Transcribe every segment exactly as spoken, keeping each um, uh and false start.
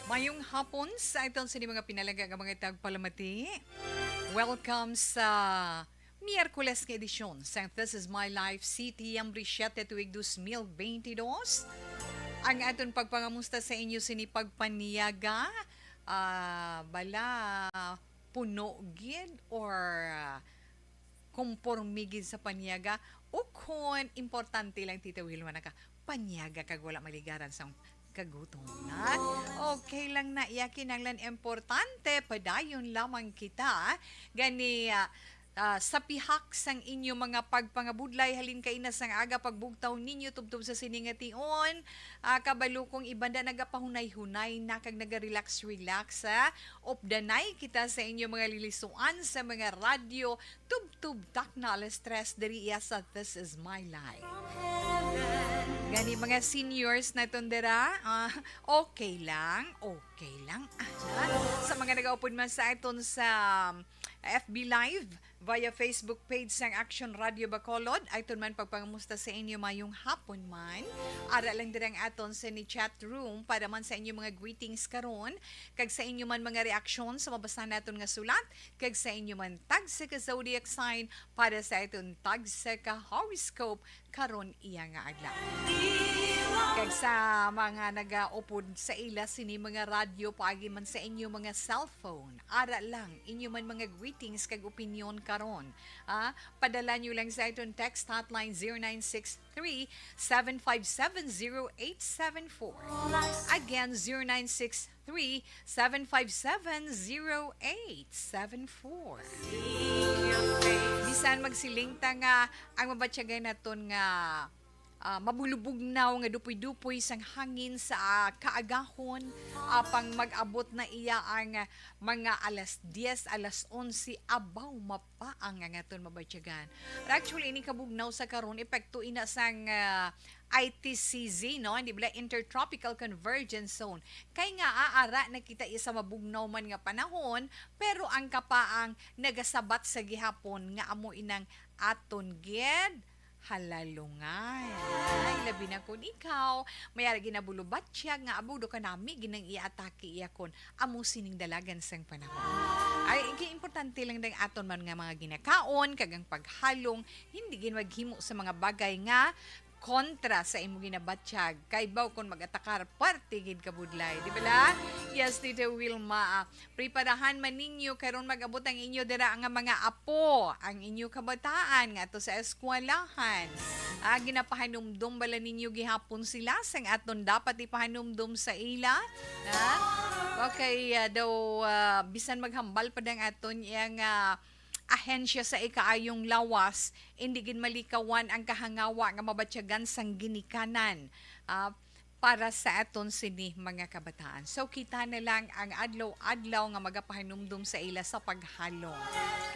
Mayong hapon sa aton sa mga pinalangga nga mga tagpalamati. Welcome sa Miyerkules nga edisyon sa This Is My Life, City Yambri siete tuig dos mil beintidos. Ang aton pagpangamusta sa inyo sini pagpanyaga, ah, bala puno gid or, ah, komporme gid sa panyaga, o kon importante lang, Tita Wilma, naka panyaga kag wala maligaran sang kagutom, na? Okay lang na iya, kinahanglan importante, padayon lamang kita. Gani, ah, ah, sa pihak sang inyo mga pagpangabudlay, halin kaina sang aga pagbugtaw ninyo tubtob sa sini nga tion, ah, kabalo kong iban da nagapahunay-hunay na kag naga-relax-relax, ah. Updanay kita sa inyo mga lilisuan sa mga radyo, tubtob takna alas tres diri iya sa This Is My Life. Gani, mga seniors naton dira, ah, okay lang, okay lang. Ah, sa mga nagaupod man sa aton sa F B Live, via Facebook page sang Action Radio Bacolod, aton man pagpangamusta sa inyo mayong hapon man. Ara lang dira ang aton sa ni chat room para man sa inyo mga greetings karon, kag sa inyo man mga reaksyon sa mabasa naton nga sulat, kag sa inyo man tagsa ka zodiac sign para sa aton tagsa ka horoscope karon iya nga adlaw. Kag sa mga nagaupod sa ila sini mga radyo, paagi man sa inyo mga cellphone, ara lang inyo man mga greetings kag opinyon karon. Ah, padala nyo lang sa aton text hotline zero nine six three, seven five seven, zero eight seven four. Again, zero nine six three, seven five seven, zero eight seven four. Bisan magsiling ta nga ang mabatyagan naton nga, ah, mabulubugnaw nga dupoy-dupoy sang hangin sa, ah, kaagahon, apang mag-abot na iya ang, ah, mga alas diyes, alas onse, abaw, mapaang ang aton mabatyagan. Pero actually, ini kabugnaw sa karon, epekto ina sang, ah, I T C Z, no? Hindi bala, Intertropical Convergence Zone. Kay nga, aara na kita isa mabugnaw man nga panahon, pero ang kapaang nagasabat sa gihapon nga amo inang aton gid halalungan. Ay, labi na kun ikaw, may ara ginabulubatyag nga abudo ka nami ginang iatake iya kon amo sining dalagan sang panahon. Ay, importante lang dang aton man nga mga ginakaon, kag ang paghalong, hindi gid maghimo sa mga bagay nga kontra sa imo ginabatyag. Kay baw kon mag-atakar, parte gid ka budlay. Di bala? Yes, Tita Wilma. Ah, preparahan man ninyo, karon mag-abot ang inyo dira nga mga apo, ang inyo kabataan nga ato sa eskwelahan. Ah, ginapahanumdom bala ninyo gihapon sila sang aton dapat ipahanumdom sa ila? Ha? Okay, ah, daw, ah, bisan maghambal pa dang aton iya nga ahensya sa ikaayong lawas, indi gid malikawan ang kahangawa nga mabatyagan sang ginikanan, ah, para sa aton sini mga kabataan. So, kita na lang ang adlaw-adlaw nga magapahanumdom sa ila sa paghalong.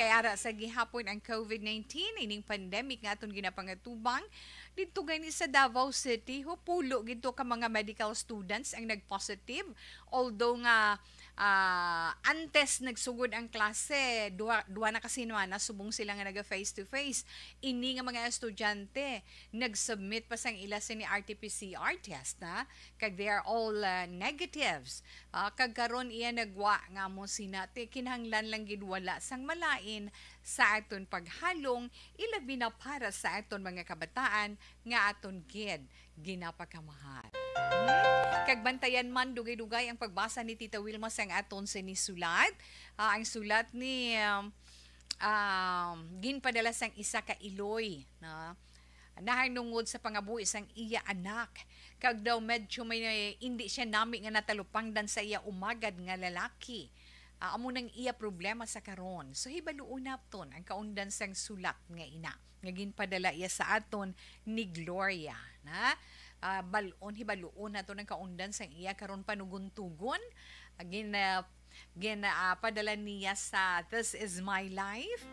Kay ara sa gihapon ang covid nineteen, ining pandemic nga aton ginapangatubang, didto gani sa Davao City, hupulo gid to ka mga medical students ang nag-positive. Although nga, ah, antes nagsugod ang klase, duha, duha na ka semana subong sila nga naga face to face. Ini nga mga estudyante, nag-submit pa sang ila sini R T P C R test, ha? Kag they are all, ah, negatives. Ah, kag karon iya nagwa nga mo sina, ti-, kinahanglan lang gid wala sang malain sa aton paghalong, ilabi na para sa aton mga kabataan nga aton gid ginapakamahal. Hmm? Kag bantayan man dugay-dugay ang pagbasa ni Tita Wilma sang aton sini sulat. Ah, ang sulat ni, um, um, ginpadala sang isa ka iloy, no? Nahanungod sa pangabuhi sang iya anak. Kag daw medyo may, indi siya nami nga natalupangdan sa iya umagad nga lalaki. Ah, amo nang iya problema sa karon. So, hibaluon naton ang kaundan sang sulat nga ina nga ginpadala iya sa aton ni Gloria, na? Ah, bal-on, hibaluon naton ang kaundan sang iya karon panugon-tugon. Ah, gin-, ah, gin-, ah, padala niya sa This Is My Life.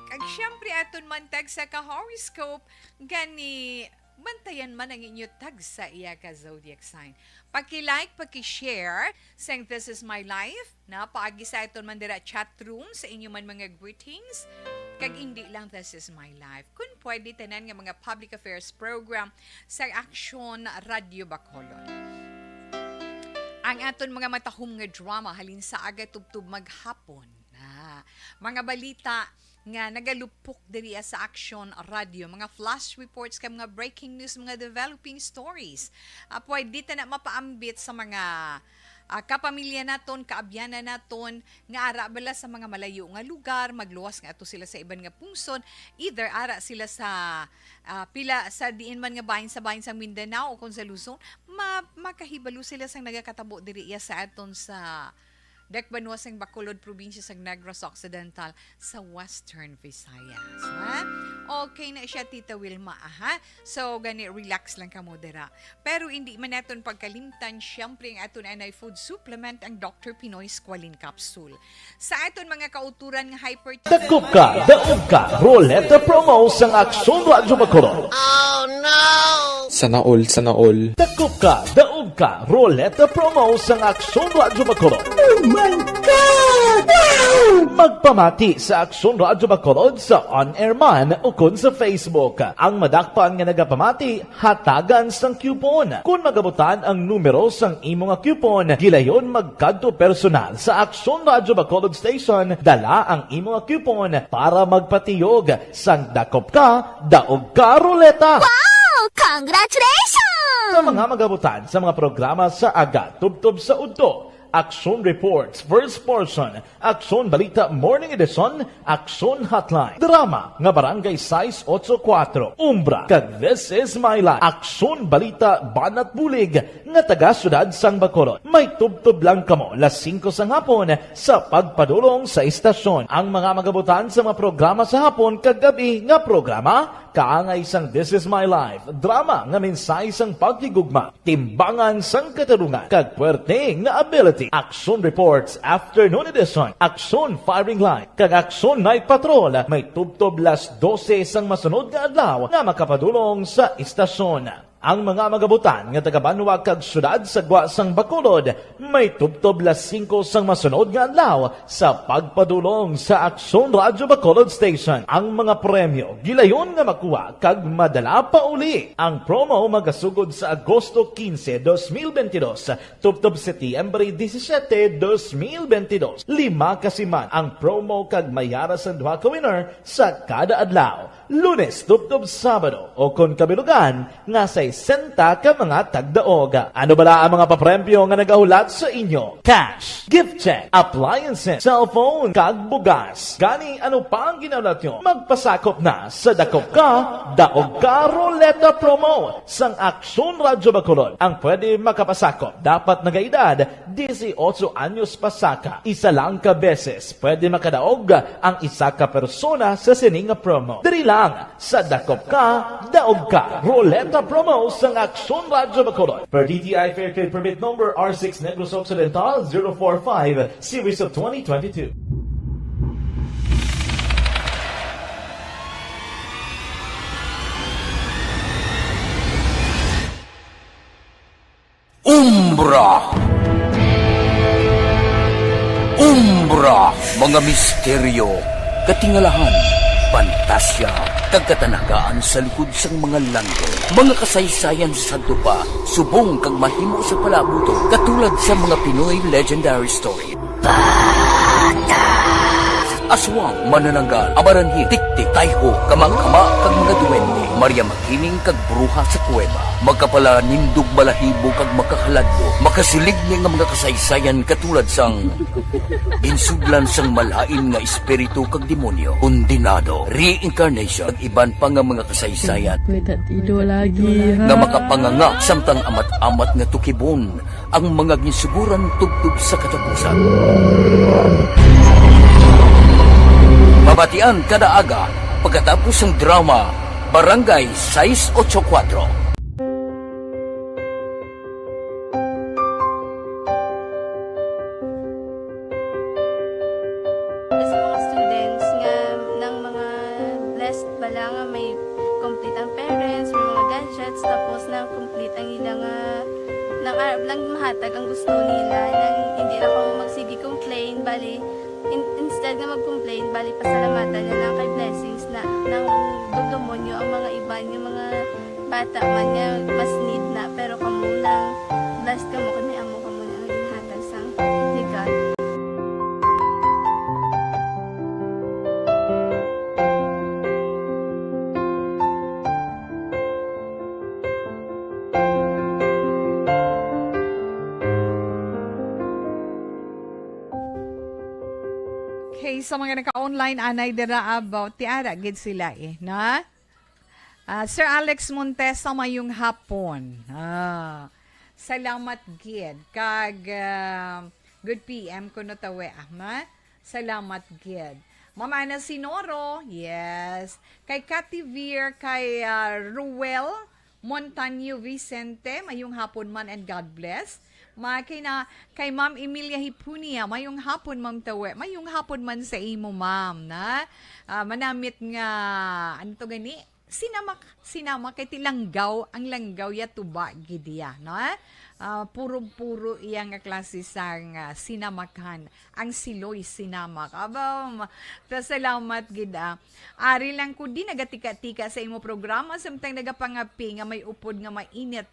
Kag siyempre, aton man tagsa ka horoscope, gani, bantayan man ang inyo tagsa iya ka zodiac sign. Paki-like, paki-share sang This Is My Life, na paagi sa aton man dira chat room sa inyo man mga greetings. Kag hindi lang This Is My Life, kun pwede, tanan nga mga public affairs program sa Action Radio Bacolod. ang aton mga matahom nga drama halin sa aga tubtob maghapon. Ah, mga balita nga nagalupok diri sa Aksyon Radyo, mga flash reports kag mga breaking news, mga developing stories. Ah, pwede ta na mapaambit sa mga, ah, kapamilya naton, kaabyanan naton, nga ara bala sa mga malayo nga lugar, magluwas nga ato sila sa iban nga pungsod, either ara sila sa, ah, pila sa diin man nga bahin sa bahin sa Mindanao o kon sa Luzon, ma-, makahibalo sila sang nagakatabo diri iya sa aton sa dakbanwa sang Bacolod, probinsya sang Negros Occidental, sa Western Visayas. Ha? Okay na siya, Tita Wilma, aha. So, gani, relax lang kamo dira. Pero hindi man naton pagkalimtan, siyempre, ang aton anay food supplement, ang Doctor Pinoy Squalene Capsule. Sa aton mga kauturan nga hypertension, Dakop ka, daog ka, Roleta Promo sang Aksyon Radyo Bacolod. Sana all, sana all. Dakop ka, daog ka, Roleta Promo sang Aksyon Radyo Bacolod. Oh my God! Wow! Magpamati sa Aksyon Radyo Bacolod sa on-air man o kon sa Facebook. Ang madakpan nga nagapamati, hatagan sang coupon. Kon magabutan ang numero sang imo nga coupon, gilayon magkadto personal sa Aksyon Radyo Bacolod Station, dala ang imo nga coupon para magpatiyog sang dakop ka, daog ka, Roleta. Wow! Congratulations! Sa mga magabutan sa mga programa sa aga tubtob sa udto, Aksyon Reports, First Portion, Aksyon Balita Morning Edition, Aksyon Hotline, drama nga Barangay sais ocho kuwatro, Umbra, kag This Is My Life, Aksyon Balita Banat Bulig nga taga Siyudad sang Bacolod. May tubtob lang kamo las singko sang hapon sa pagpadulong sa istasyon. Ang mga magabutan sa mga programa sa hapon kag gab-i nga programa, kaangay sang This Is My Life, drama nga mensahe sang paghigugma, timbangan sang katarungan, kag puwerte nga ability. Aksyon Reports Afternoon Edition, Aksyon Firing Line, kag Aksyon Night Patrol may tubtob las dose sang masunod nga adlaw nga makapadulong sa istasyon. Ang mga magabutan nga taga-banwa kag siyudad sa gwa sang Bacolod may tubtob las singko sang masunod nga adlaw sa pagpadulong sa Aksyon Radyo Bacolod Station. Ang mga premyo gilayon nga makuha kag madala pa uli. Ang promo magasugod sa Agosto quince, dos mil veintidós, tubtob Setyembre disisiete, dos mil veintidós. Lima ka siman ang promo kag may ara sang duha ka winner sa kada adlaw. Lunes tubtob Sabado, o kon kabilugan nga sesenta ka mga tagdaog. Ano bala ang mga papremyo nga nagahulat sa inyo? Cash, gift check, appliances, cellphone, kag bugas. Gani, ano pa ang ginahulat nyo? Magpasakop na sa Dakop Ka, Daog Ka Roleta Promo sang Aksyon Radyo Bacolod. Ang pwede makapasakop dapat nagaedad dieciocho anyos pasaka. Isa lang ka beses pwede makadaog ang isa ka persona sa sini nga promo. Diri lang sa Dakop Ka, Daog Ka Roleta Promo sang Aksyon Radyo Bacolod. Per D T I Fair Trade Permit Number R six Negros Occidental zero four five, Series of twenty twenty-two. Umbra. Umbra, mga misteryo, katingalahan, pantasya, kag katanagaan sa likod sang mga landong. Mga kasaysayan sa sadto pa, subong kag mahimo sa palabuton, katulad sa mga Pinoy legendary story. Aswang, manananggal, amaranhit, tiktik, tayho, kama-kama, kag mga duwende, Maria Makiling kag bruha sa kuweba, makapalanindog balahibo kag makahaladlok, makasiling nga mga kasaysayan katulad sang ginsudlan sang malain nga espiritu kag demonyo, kondenado, reincarnation, kag iban pa nga mga kasaysayan Kulitat ido lagi, ha? Nga makapanganga samtang amat-amat nga tukibon ang mga ginsuguran tubtob sa katapusan. Mabatian kada aga pagkatapos sang drama Barangay sais ocho kuwatro. Sa mga students nga nang mga blessed bala nga may complete ang parents, may mga gadgets, tapos nang complete ang ila nga, nang arab lang mahatag ang gusto nila, nang hindi na kamo magsige complain, bali, in-, instead nga mag-complain, bali, pasalamatan na lang kay blessings na, nang dumdumo nyo ang mga iban nga mga bata man nga mas need na, pero kamo lang, blessed kamo kay may amo kamo nga Okay, sa mga naka-online, anay dira about, tiara gid sila eh, na? Ah, Sir Alex Montesa, mayong hapon. Ah, salamat gid. Kag, ah, good P M kuno tawe, ah, ma? Salamat gid. Ma'am Ana Sinoro, yes. Kay Cathy Veer, kay, ah, Ruel Montaño Vicente, mayong hapon man and God bless. Ma-, kay na, kay Ma'am Emilia Hipunia, mayong hapon, Ma'am Tawe. Mayong hapon man sa imo, ma'am, na? Ah, manamit nga, ano to gani? Sinamak, sinamak, kay ti langgaw, ang langgaw ya tuba gid ya, no? Ah, puro-puro iya nga klase sang, ah, sinamakan. Ang siloy sinamak. Aba, ma-, salamat gid, ah. Ari lang ko di nagatika-tika sa imo programa, samtang nagapangapi nga may upod nga mainit.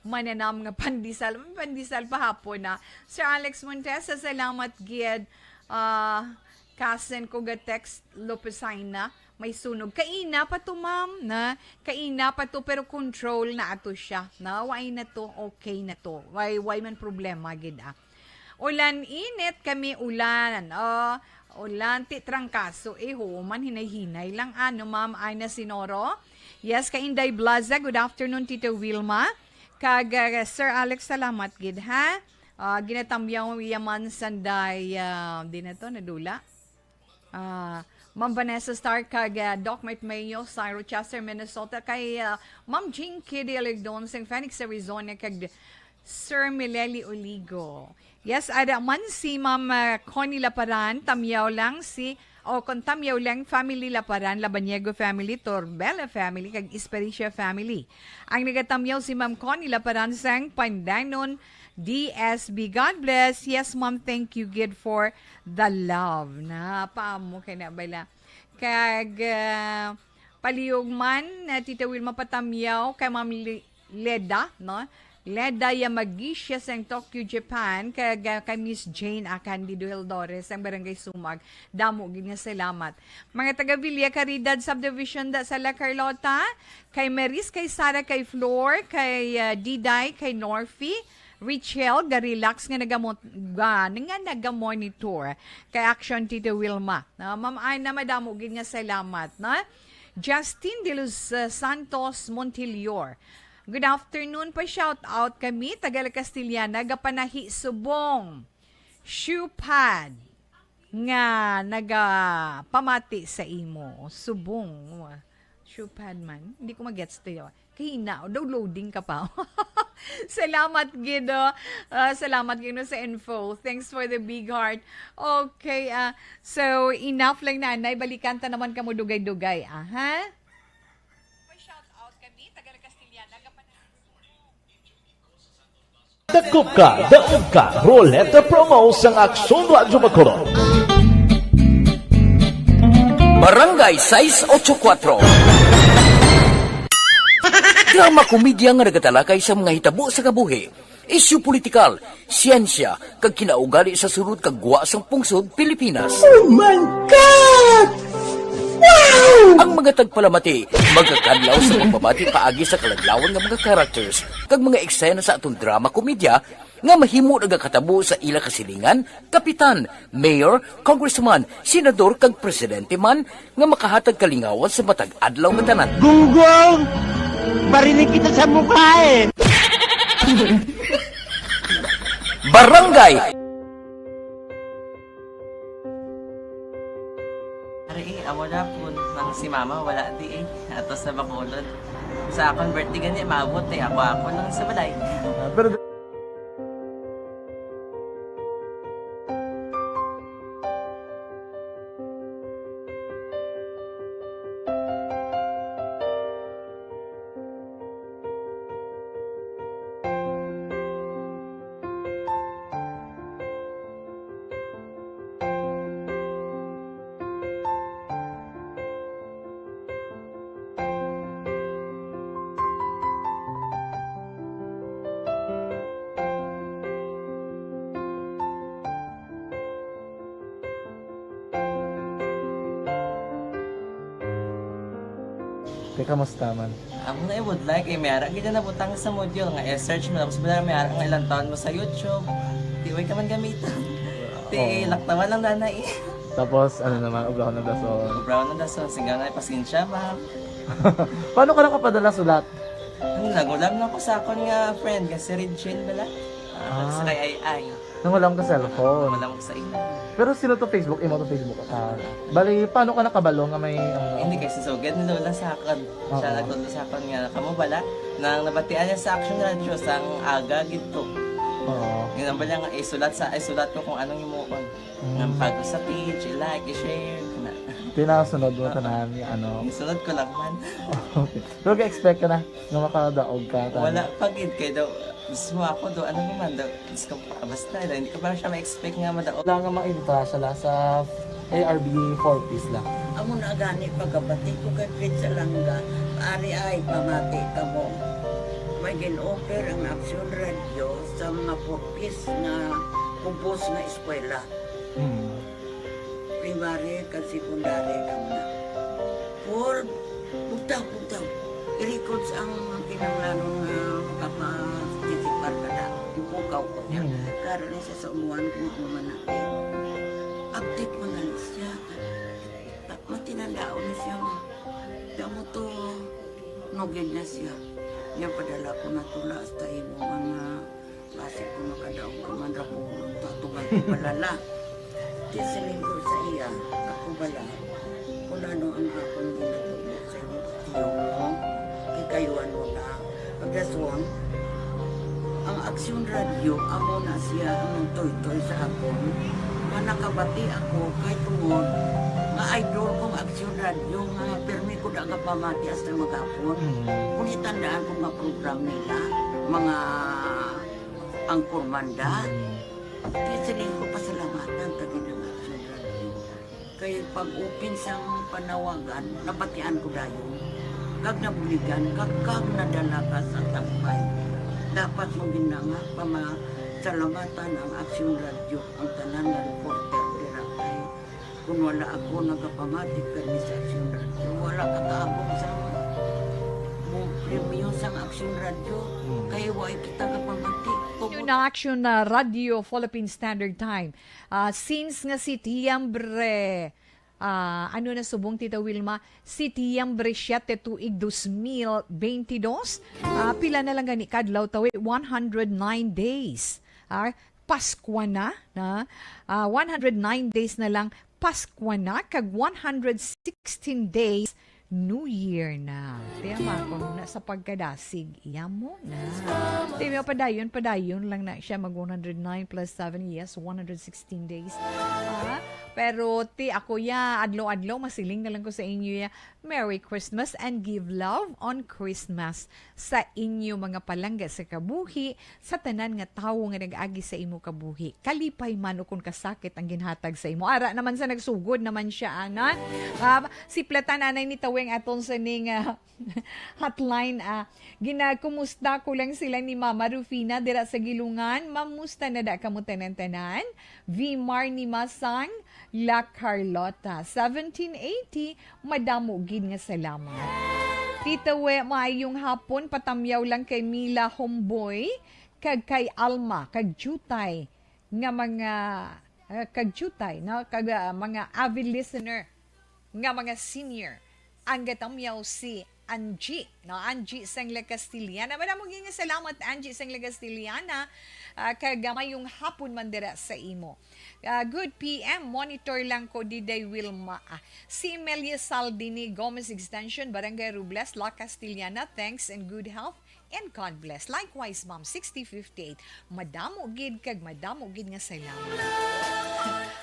Mananam nga pandesal. May pandesal pa hapon na. Sir Alex Montesa, salamat gid. Ah, kasen ko ga text Lopesina, may sunog. Kaina pa to, ma'am, na. Kaina pa to, pero control na ato siya. Na, why na to? Okay na to. Why, why man problema gid, ah? Ulan, init kami, ulan. Oh, ulan, ti trangkaso. Eh, human, hinay-hinay lang. Ano, ma'am, ay na Sinoro? Yes, kay Inday Blaza. Good afternoon, Tito Wilma. Kag, ah, Sir Alex, salamat gid, ha? Ah, ginatamyaw yaman sanday, ah, di na to, nadula. Ah, Ma'am Vanessa Star kag, ah, Doc Mike Mayo sa Rochester, Minnesota. Kay, ah, Ma'am Jinky de Alegdon sa Phoenix, Arizona. Kag Sir Mileli Oligo. Yes, ada man si Ma'am, ah, Connie Laparan, tamyaw lang si, o kung tamyaw lang, family Laparan, Labaniego family, Torbella family, kag Espericia family. Ang nagatamyaw si Ma'am Connie Laparan sang Pandanon, D S B. God bless. Yes, Ma'am, thank you gid for the love. Na, paamo kay na bala. Kag, ah, palihog man, ah, Tita Wilma, patamyaw kay Ma'am Li-, Leda, no? Leda Yamagishi sang Tokyo, Japan, kag, ah, kay Miss Jane Acandido Hildores sang Barangay Sumag. Damo gid nga salamat. Mga taga Villa Caridad Subdivision da sa La Carlota, kay Maris, kay Sara, kay Flor, kay, ah, Diday, kay Norfi, Richel, ga-relax nga nagamot-, ga-, nga nagamonitor kay Action Tita Wilma. Ah, Ma'am Ana, madamo gid nga salamat, no? Justin de los, uh, Santos Montilior. Good afternoon, pa shout out kami, taga La Castellana, gapanahi subong. Shoe pad nga nagapamati sa imo. Subong. Shoe pad man. Hindi ko magets to yun. Kahina, daw loading ka pa. Salamat gid, oh. Ah, salamat gid, no, sa info. Thanks for the big heart. Okay, ah, so enough lang, nanay. Balikan ta naman kamo dugay-dugay, ah, ha? Dakop ka, daog ka, Roleta Promo sang Aksyon Radyo Bacolod. Barangay sais ocho kuatro. Drama komedya nga nagatalakay sa mga hitabo sa kabuhi, isyu politikal, siyensya, kag kinaugali sa sulod kag gwa sang pungsod Pilipinas. Oh my God! Wow! Ang mga tagpalamati magakadlaw sa pagbabati paagi sa kaladlawan nga mga characters kag mga eksena sa aton drama komedya nga mahimo nagakatabo sa ila kasilingan, kapitan, mayor, congressman, senador, kag presidente man nga makahatag kalingawan sa matag adlaw nga tanan. Gunggong! Barinig kita sa mukha eh! Barangay Ari eh, amo na po nang si mama wala di eh. Ato sa Bacolod. Sa akon birthday gani, maabot eh. Ako-ako lang sa balay. Ah, pero Te, kamusta man? Amo na, I would like, eh, may ara gid na nabutang sa module nga i-search mo, tapos bala may ara nga ilang taon mo sa YouTube. Di way ka man gamiton. Ti, laktawan lang dana eh. Tapos, ano naman, obrahon ng dason. Brown na dason, singganay, pasensya, ma'am. Paano ka nakapadala sulat? Ano, nagulam lang ko sa akon nga friend, nga si Regine bala. Ah, Ah. sa kay Ay Ay. Nangulam ka cellphone. Wala mo sa imo. Pero sino to Facebook? Imo to Facebook? Ah, bali, paano ka nakabalo nga may, ano? Hindi kasi sugad ni Lola sa akon. Siya Oo. nagtudlo sa akon nga, kamo bala, nang nabatian niya sa Action Radio, sang aga gid to. Oo. Ginambal niya nga, isulat sa, isulat ko kung anong himuon. Mm. Nga pag sa page, i-like, i-share, na. Tinasunod mo tanan nga ano. Isunod ko lang man. Okay. Pero ga-expect ka na nga makadaog ka. Tanan. Wala pa gid kay daw, mismo ako do, ano naman daw, Diyos ko, basta, hindi ko pa siya ma-expect nga madaog. Wala nga maintra siya la sa A R B four Ps la. Amo na gani pagabati ko kay Fred Salanga, ari ay pamati kamo. May gin-offer ang Action Radio sa mga four Ps nga kubos nga eskwela. Hmm. Primary kag secondary lang na. For, bugtaw, bugtaw. I-records ang kinahanglanon nga makaparticipar ka na. Ipukaw ko niya. Hmm. Karon ni siya sa umuan kung ano man na. Update man na siya. Ta- Matinandaon na siya nga. Kamo to, nugid na siya. Niya padala ko na tula hasta imo mga basi ko makadaog ka man ra ko. Tatugan ko palala. Di siling ko sa iya, ako bala. Kung ano ang akong ginatubo sa imo, tiyo mo, kay kayuan mo na. Pagkaswang, ang Action Radio, amo na siya ang nagtoytoy sa akon. Nga nakabati ako kay tungod nga idol kong Action Radio nga pirmi ko da nga pamati hasta maghapon. Hmm. Kung itandaan ko nga program nila, mga angkormanda, Hmm. kaya siling ko pasalamatan ta gid ang Action Radio. Kay pag-open sang panawagan, nabatian ko dayon. Kag nabuligan, kag, kag nadala ka sa tampay. Dapat mo gid na nga pamasalamatan ang Action Radio, ang tanan nga reporter dira kay kung wala ako nagapamati kay Miss Action Radio, wala ka kaabot sa mo premyo sang Action Radio. Hmm. Kay wa kita kapamati. Yun na Action na Radio Philippine Standard Time. Ah, since nga si Tiambre, ah, ano na subong, Tita Wilma? Si Tiambre siete tuig dos mil veintidós, ah, pila na lang gani kadlaw tawi? One hundred nine days. Ah, Paskwa na, na? Ah, one hundred nine days na lang, Paskwa na, kag one hundred sixteen days, New Year na. Tema ko na sa pagkadasig, iya mo na. Tema padayon, padayon lang na siya, mag one hundred nine plus seven, yes, one hundred sixteen days. Ah, pero ti ako ya, adlaw-adlaw, masiling na lang ko sa inyo ya, Merry Christmas and give love on Christmas sa inyo mga palangga sa kabuhi, sa tanan nga tawo nga nag-agi sa imo kabuhi. Kalipay man o kung kasakit ang ginhatag sa imo. Ara naman sa nagsugod naman siya, ana. Ah, si Platan anay ni Taweng aton sa ning, ah, hotline, ah. Ginakumusta ko lang sila ni Mama Rufina dira sa Gilungan. Mamusta na da kamo tanan-tanan? Vimar ni Masang, La Carlota, seventeen eighty, madamo gid nga salamat. Tita We, maayong hapon, patamyaw lang kay Mila Homboy, kag kay Alma, kag Jutay, nga mga, ah, kag Jutay, no? Kag, ah, mga avid listener nga mga senior. Ang gatamyaw si Angie, no? Angie Sangla Castillana. Madamo gyud nga salamat, Angie Sangla Castillana. Ah, kag, ah, mayong hapon man dira sa imo. Ah, good P M, monitor lang ko, Diday Wilma. Ah, si Emelia Saldini Gomez Extension, Barangay Robles, La Castillana. Thanks and good health. And God bless. Likewise, Ma'am, sixty fifty-eight. Madamo gid kag madamo gid nga salamat.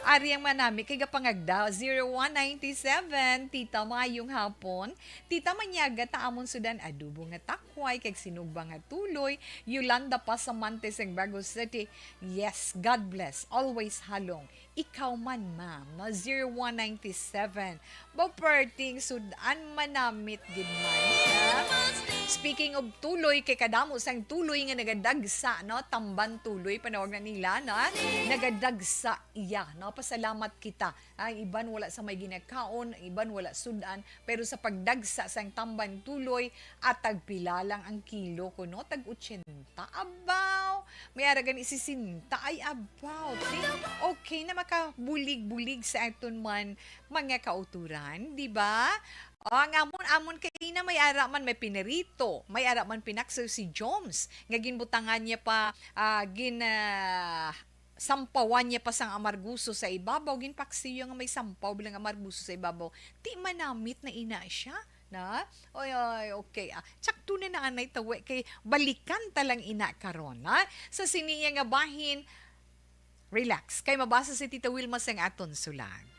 Ari ang manami kay gapangagda, zero one ninety-seven. Tita, mayong hapon. Tita, manyaga ta amon sudan adobo nga takway kag sinugba nga tuloy. Yolanda Pasamante, Singbago City. Yes, God bless. Always halong. Ikaw man, ma'am, no? Zero one ninety-seven. Ba, perting sudan manamit gid man, ha? Speaking of tuloy, kay kadamo sang tuloy nga nagadagsa, no? Tamban tuloy, panawag na nila, no? Nagadagsa iya, no? Pasalamat kita. Ang iban wala sa may ginakaon, ang iban wala sud-an, pero sa pagdagsa sang tamban tuloy, at tagpila lang ang kilo, kuno tag ochenta. Abaw! May ara gani sesenta. Ay, abaw! Di, okay na makabulig-bulig sa aton man mga kauturan, di ba? O, ang amon, amon kay na may ara man, may pinirito, may ara man pinaksaw si Joms, nga ginbutangan niya pa, ah, gin, ah, sampawan niya pa sang amarguso sa ibabaw, ginpaksiw nga may sampaw bilang amarguso sa ibabaw. Ti manamit na ina siya, na? Oy, oy, okay. Ah, tsakto na na anay tawe kay balikan ta lang ina karon, ha? Sa sini nga bahin, relax. Kay mabasa si Tita Wilma sang aton sulat.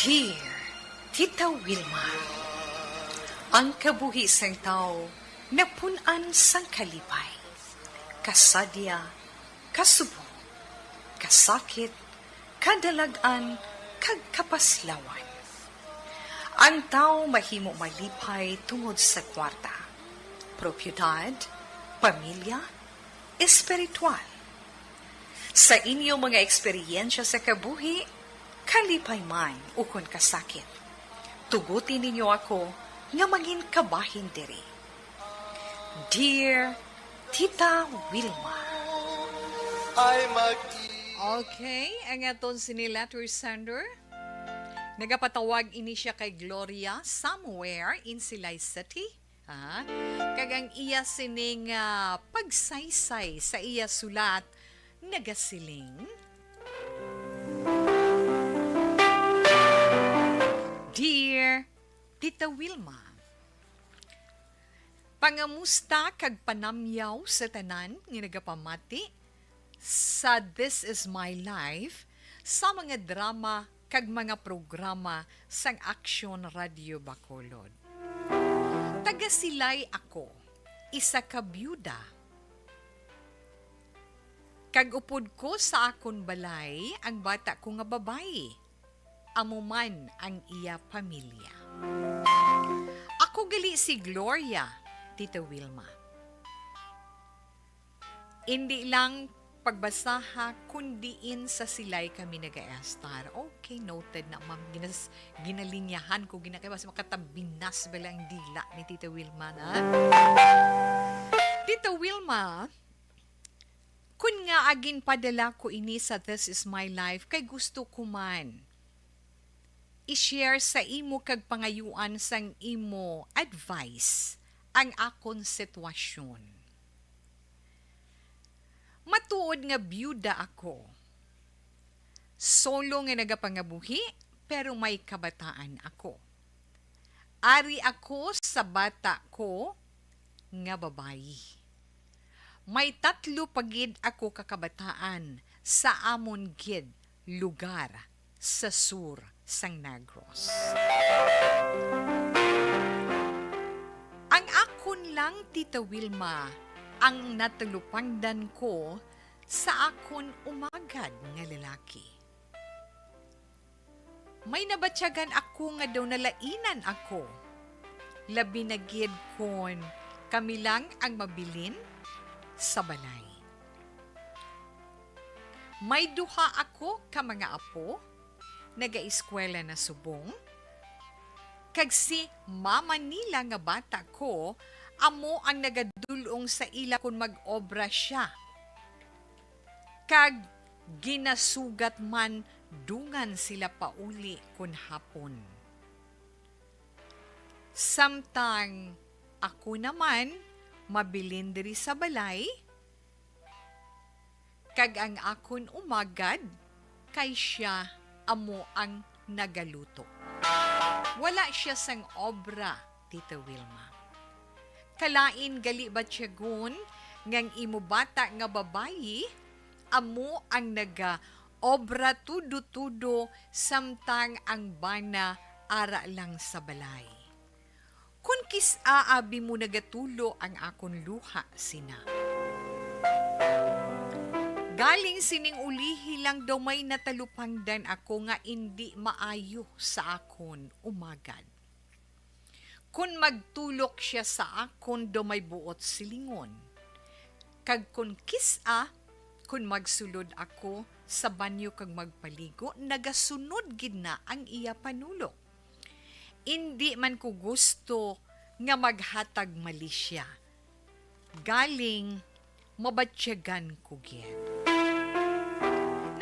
Dear Tita Wilma, ang kabuhi sang tawo napun-an sang kalipay, kasadya, kasubong, kasakit, kadalag-an, kag kapaslawan. Ang tawo mahimo malipay tungod sa kwarta, propiedad, pamilya, espiritual. Sa inyo mga eksperyensya sa kabuhi, kalipay man ukon kasakit, tuguti ninyo ako nga mangin kabahin diri. Dear Tita Wilma. Ay mag Okay, ang aton sini letter sender. Nagapatawag ini siya kay Gloria somewhere in Silay City. Ah, kag ang iya sining, ah, pagsaysay sa iya sulat nagasiling, Dear Tita Wilma, pangamusta kag panamyaw sa tanan nga nagapamati sa This Is My Life, sa mga drama kag mga programa sang Aksyon Radio Bacolod. Taga Silay ako, isa ka byuda. Kag upod ko sa akon balay ang bata ko nga babayi. Amo man ang iya pamilya. Ako gali si Gloria, Tita Wilma. Indi lang pagbasaha kun diin sa Silay kami nagaestar. Okay, noted na, ma'am. Ginas-, ginalinyahan ko, ginakay, basta makatabinas ba lang dila ni Tita Wilma, na? Tita Wilma, kun nga agin padala ko ini sa This Is My Life, kay gusto ko man i-share sa imo kag pangayuan sang imo advice ang akon sitwasyon. Matuod nga byuda ako. Solo nga nagapangabuhi, pero may kabataan ako. Ari ako sa bata ko nga babayi. May tatlo pa gid ako ka kabataan sa amon gid lugar sa sur sang Negros. Ang akon lang Tita Wilma ang natalupangdan ko sa akon umagad nga lalaki. May nabatyagan ako nga daw nalainan ako, labi na gid kon kami lang ang mabilin sa balay. May duha ako ka mga apo, nagaeskwela na subong, kag si mama nila nga bata ko amo ang nagadul-ong sa ila kon mag-obra sia. Kag ginasugat man dungan sila pauli kon hapon. Samtang ako naman mabilin diri sa balay, kag ang akon umagad kay sia amo ang nagaluto. Wala sia sang obra, Tita Wilma. Kalain gali batyagon nga ang imo bata nga babayi amo ang nagaobra tudo-tudo, samtang ang bana ara lang sa balay. Kon kis-a abi mo nagatulo ang akon luha sina. Galing sining ulihi lang daw may natalupangdan ako nga indi maayo sa akon umagad. Kon magtulok siya sa akon daw may buot silingon. Kag kon kis-a, kon magsulod ako sa banyo kag magpaligo, nagasunod gid na ang iya panulok. Indi man ko gusto nga maghatag mali siya. Galing, mabatyagan ko gid.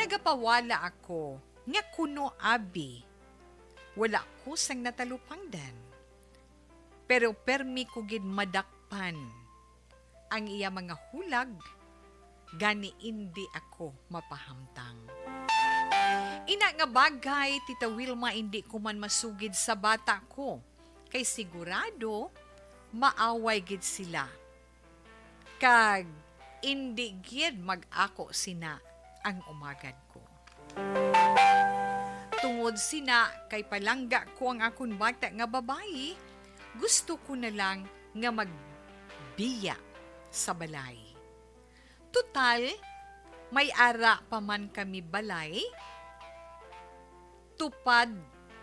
Nagapawala ako nga kuno abi wala ko sang natalupangdan. Pero permi ko gid madakpan ang iya mga hulag, gani indi ako mapahamtang. Ina nga bagay, Tita Wilma, indi ko man masugid sa bata ko, kay sigurado maaway gid sila. Kag indi gid mag-ako sina ang umagad ko. Tungod sina kay palangga ko ang akon bata nga babayi, gusto ko na lang nga magbiya sa balay. Tutal, may ara pa man kami balay, tupad,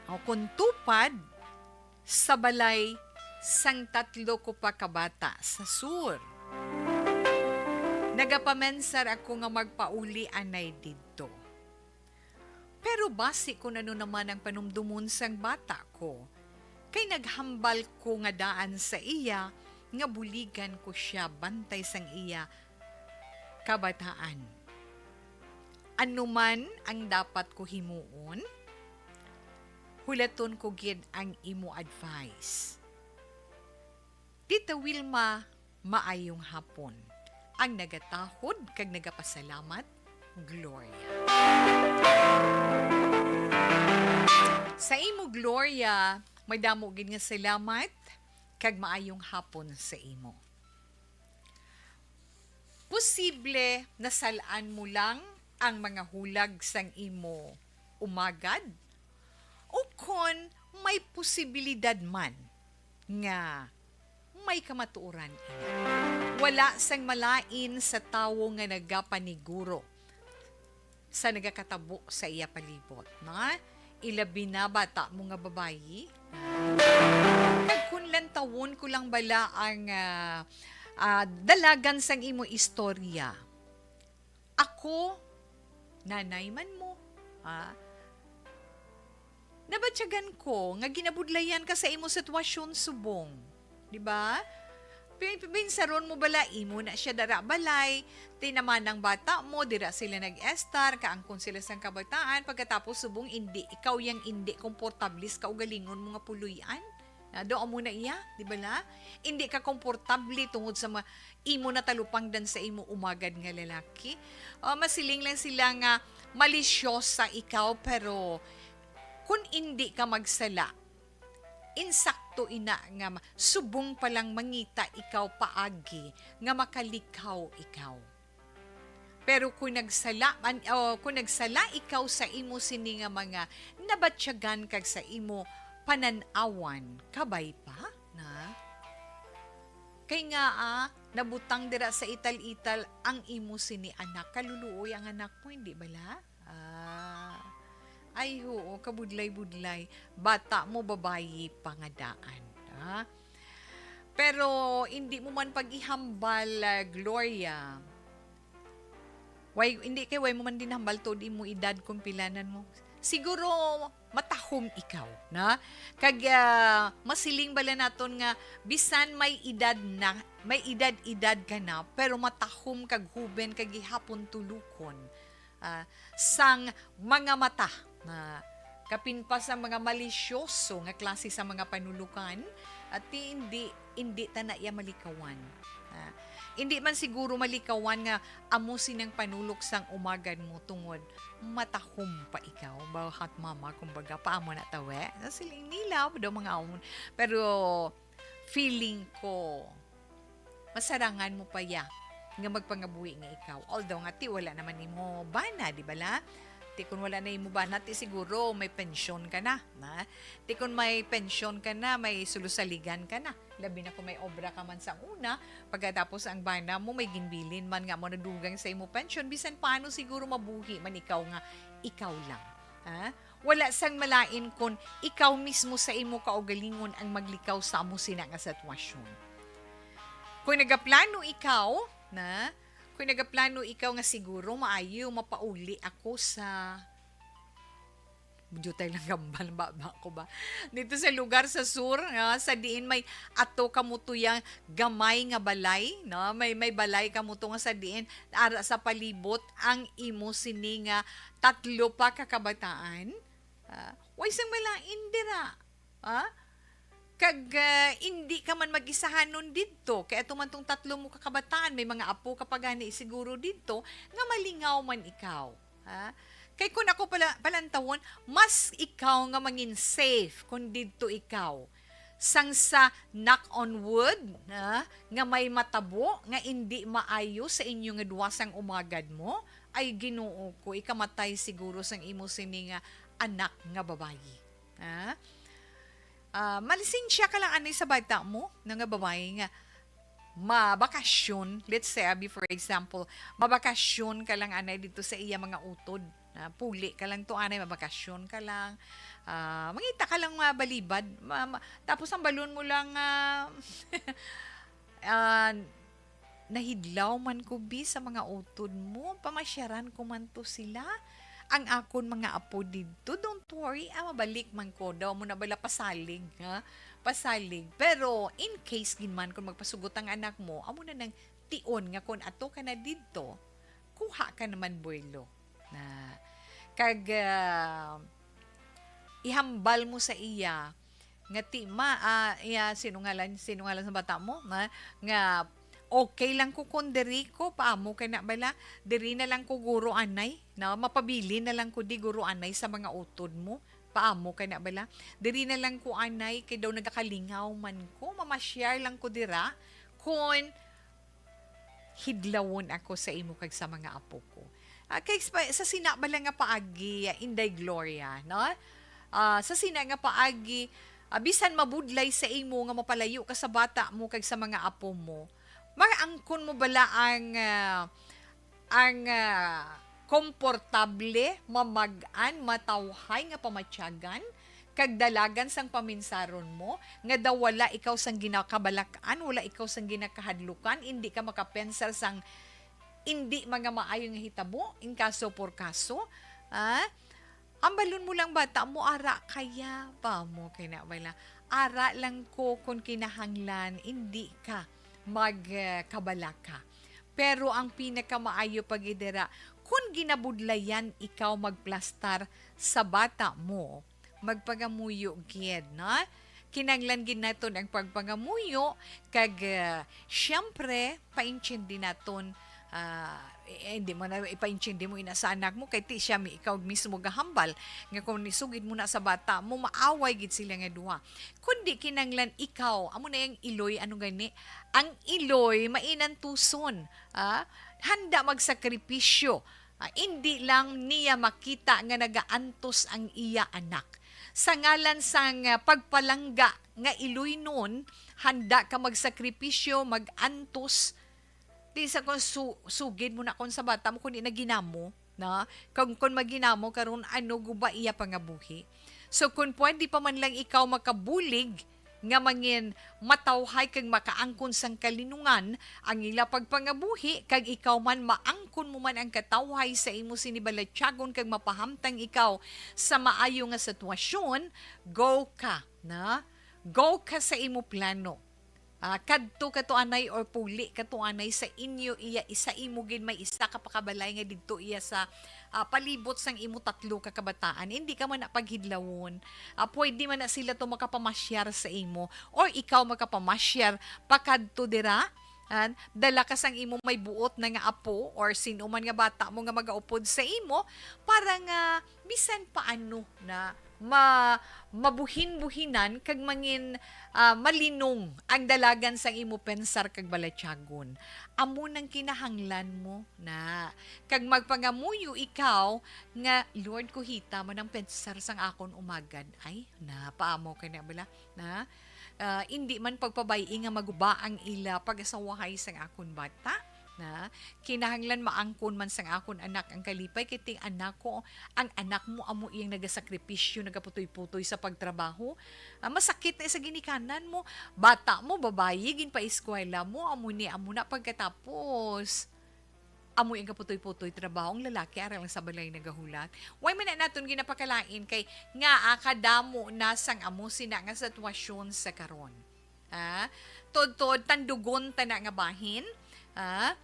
o kon tupad, sa balay sang tatlo ko pa ka bata sa sur. Nagapamensar ako nga magpauli anay didto. Pero basi kon ano naman ang panumdumon sang bata ko, kay naghambal ko nga daan sa iya nga buligan ko sia bantay sang iya kabataan. Ano man ang dapat ko himuon, hulaton ko gid ang imo advice. Tita Wilma, maayong hapon. Ang nagatahod kag nagapasalamat, Gloria. Sa imo, Gloria, madamo gid nga salamat kag maayong hapon sa imo. Posible nasalaan mo lang ang mga hulag sang imo umagad, o kon may posibilidad man nga may kamatuoran ina. Wala sang malain sa tawo nga nagapaniguro sa nagakatabo sa iya palibot, na ilabi na bata mo nga babayi. Kag kun lantawon ko lang bala ang, ah, ah, dalagan sang imo istorya. Ako, nanay man mo, ha? Nabatyagan ko nga ginabudlayan ka sa imo sitwasyon subong. Di ba? Pin-, pinsaron mo bala, imo na siya dara balay, tinaman ang bata mo, dira sila nag-estar, kaangkon sila sang kabataan, pagkatapos subong indi, ikaw yang indi komportable sa kaugalingon mo nga puloy-an. Na, do amo na iya, di bala? Indi ka komportable tungod sa mga imo natalupangdan sa imo umagad nga lalaki. Ah, masiling lang sila nga malisyosa ikaw, pero kun indi ka magsala, insakto ina nga ma-, subong pa lang mangita ikaw paagi nga makalikaw ikaw. Pero kung nagsala man, o kung nagsala ikaw sa imo sini nga mga nabatyagan kag sa imo panan-awan, kabay pa na? Kay nga, ah, nabutang dira sa ital-ital ang imo sini anak. Kaluluoy ang anak mo, hindi bala? Ah, ay, oo, kabudlay-budlay. Bata mo, babayi pa nga daan, ha? Pero hindi mo man pag-ihambal, ah, Gloria. Way, hindi kay way mo man ginhambal tuod imo edad kung pilanan mo. Siguro matahom ikaw, na? Kag, ah, masiling bala naton nga bisan may edad na, may edad-edad ka na, pero matahom kag huben kag gihapon tulokon, ah, sang mga mata, na kapin pa sa mga malisyoso nga klase sa mga panulokan, at ti indi, indi ta na iya malikawan. Ah, indi man siguro malikawan nga amo sinang panulok sang umagad mo tungod matahom pa ikaw. Bawhat mama, kumbaga, paamo na tawe. Siling nila, daw mga amon. Pero feeling ko, masarangan mo pa ya nga magpangabuhi nga ikaw. Although nga ti wala naman nimo bana, di bala? Ti kun wala na imo bana, ti siguro may pensyon ka na, na? Ti kun may pensyon ka na, may sulusaligan ka na. Labi na kung may obra ka man sa una, pagkatapos ang bana mo may ginbilin man nga mo nadugang sa imo pensyon, bisan paano siguro mabuhi man ikaw nga ikaw lang. Ha? Wala sang malain kun ikaw mismo sa imo kaugalingon ang maglikaw sa amo sina nga sitwasyon. Kung nagaplano ikaw, na, kung nagaplano ikaw nga siguro maayo mapauli ako sa Diutay lang gambal ba, ba ko ba? Dito sa lugar sa sur, ah, sa diin may ato ka mo tuya gamay nga balay, no? May, may balay ka mo to nga sa diin ara sa palibot ang imo sini nga tatlo pa ka kabataan. Ah, way sang malain dira. Ah? Kag, ah, indi ka man mag-isahanon didto, kay ato man tong tatlo mo ka kabataan, may mga apo ka pa gani siguro didto, nga malingaw man ikaw, ha? Kay kun ako pala, palantawon, mas ikaw nga mangin safe kun didto ikaw. Sang sa, knock on wood, ha, nga may matabo, nga indi maayo sa inyo nga duwa sang umagad mo, ay Ginoo ko, ikamatay siguro sang imo sini nga anak nga babayi. Ha? Ah, malisensya ka lang anay sa bata mo, no, nga babayi nga mabakasyon, let's say, abi, for example, mabakasyon ka lang anay dito sa iya mga utod. Ah, puli ka lang to anay, mabakasyon ka lang. Ah, mangita ka lang mabalibad. Ma- ma- tapos ang balon mo lang, ah, ah, nahidlaw man ko, bi, sa mga utod mo. Pamasyaran ko man to sila. Ang akon mga apo didto, don't worry, ah, mabalik man ko. Daw mo na bala pasalig, ha? Pasalig. Pero in case gid man kung magpasugot ang anak mo, amo na nang tion nga kung ato ka na didto, kuha ka naman buwelo. Na, kag, ah, ihambal mo sa iya nga ti ma, ah, iya, sino ngalan, sino ngalan sa bata mo, nga, nga okay lang ko kon diri ko, paamo ka na bala, diri na lang ko guro anay, no? Mapabilin na lang ko di guro anay sa mga utod mo, paamo ka na bala, diri na lang ko anay, kay daw nagakalingaw man ko, mamasyar lang ko dira, kon hidlawon ako sa imo kag sa mga apo ko. Ah, kay sa, sa sina bala nga paagi, ah, Inday Gloria, no? Ah, sa sina nga paagi, ah, bisan mabudlay sa imo nga mapalayo ka sa bata mo kag sa mga apo mo, maangkon mo bala ang, ah, ang, ah, komportable, mamag-an, matawhay nga pamatyagan, kag dalagan sang paminsaron mo, nga daw wala ikaw sang ginakabalak-an, wala ikaw sang ginakahadlukan, indi ka makapensar sang indi mga maayo nga hitabo, in kaso por kaso, ah, ambalon mo lang bata mo, ara kaya pa mo kay na wala. Ara lang ko kung kinahanglan, indi ka magkabalaka. Pero ang pinakamaayo pa gid dira, kung ginabudlayan ikaw magplastar sa bata mo, magpangamuyo gid, no? Kinahanglan gid naton ang pagpangamuyo, kag, ah, siyempre, paintindi naton, ah, eh, hindi mo na ipaintindi mo ina sa anak mo, kay ti siya mi-, ikaw mismo gahambal, nga kung nisugid mo na sa bata mo, maaway gid sila nga duha. Kundi kinahanglan ikaw, amo na yung iloy, ano gani? Ang iloy, mainantuson, ah, handa magsakripisyo, ah, indi lang niya makita nga nagaantos ang iya anak. Sa ngalan sang, ah, pagpalangga nga iloynon, handa ka magsakripisyo, mag-antos. Di sa kung su-, sugid mo na kon sa bata mo, kundi na ginamo, na? Kung, kung maginamo karon, ano guba iya pangabuhi? So, kung pwede pa man lang ikaw makabulig, nga mangin matawhay kag makaangkon sang kalinungan ang ila pagpangabuhi, kag ikaw man maangkon mo man ang katawhay sa imo sini balatyagon kag mapahamtang ikaw sa maayo nga sitwasyon, go ka, na? Go ka sa imo plano. Ah, kadto ka to anay or puli ka to anay sa inyo iya, isa imo gid may isa ka pakabalay nga didto iya sa, ah, palibot sang imo tatlo ka kabataan. Hindi ka man na paghidlawon. Ah, pwede man na sila to makapamasyar sa imo or ikaw makapamasyar pakadto dira. An, dala ka sang imo may buot na nga apo or sino man nga bata mo nga magaupod sa imo para nga bisan paano na ma-, mabuhin-buhinan kag mangin, ah, malinong ang dalagan sang imo pensar kag balatyagon. Amo nang kinahanglan mo na. Kag magpangamuyo ikaw nga, "Lord, kuhita man ang pensar sang akon umagad." Ay, na, paamo ka na bala? Na, ah, indi man pagpabay-i nga maguba ang ila pag-asawahay sang akon bata. Na, kinahanglan maangkon man sang akon anak ang kalipay, kay ting anak ko, ang anak mo amo iyang nagasakripisyo, nagaputoy-putoy sa pagtrabaho. Ah, masakit na sa ginikanan mo. Bata mo, babayi, ginpaeskwela mo, amo ni, amo na pagkatapos. Amo ang kaputoy-putoy trabaho, ang lalaki ara lang sa balay nagahulat. Way man na naton ginapakalain kay nga, ah, kadamo na sang amo sina nga sitwasyon sa karon. Ah, tod-tod, tandugon ta na nga bahin. Ah,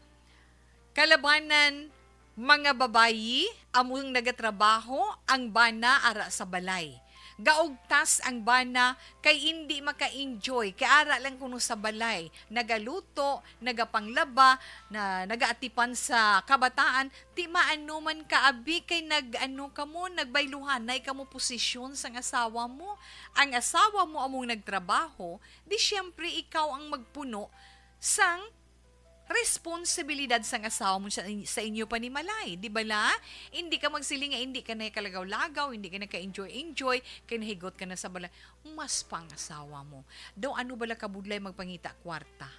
kalabanan, mga babayi, among nagatrabaho, ang bana ara sa balay. Gaugtas ang bana kay indi maka-enjoy, kay ara lang kuno sa balay, nagaluto, nagapanglaba, na nagaatipan sa kabataan. Ti maano man ka, abi, kay nag-ano kamo, nagbayluhanay kamo posisyon sang asawa mo. Ang asawa mo among nagtrabaho, di siyempre ikaw ang magpuno sang responsibilidad sang asawa mo sa, sa inyo panimalay, di bala? Hindi ka magsiling nga hindi ka na kalagaw-lagaw, hindi ka na ka-enjoy-enjoy, kay nahigot ka na sa balay. Mas pa ang asawa mo. Daw ano bala kabudlay magpangita kwarta?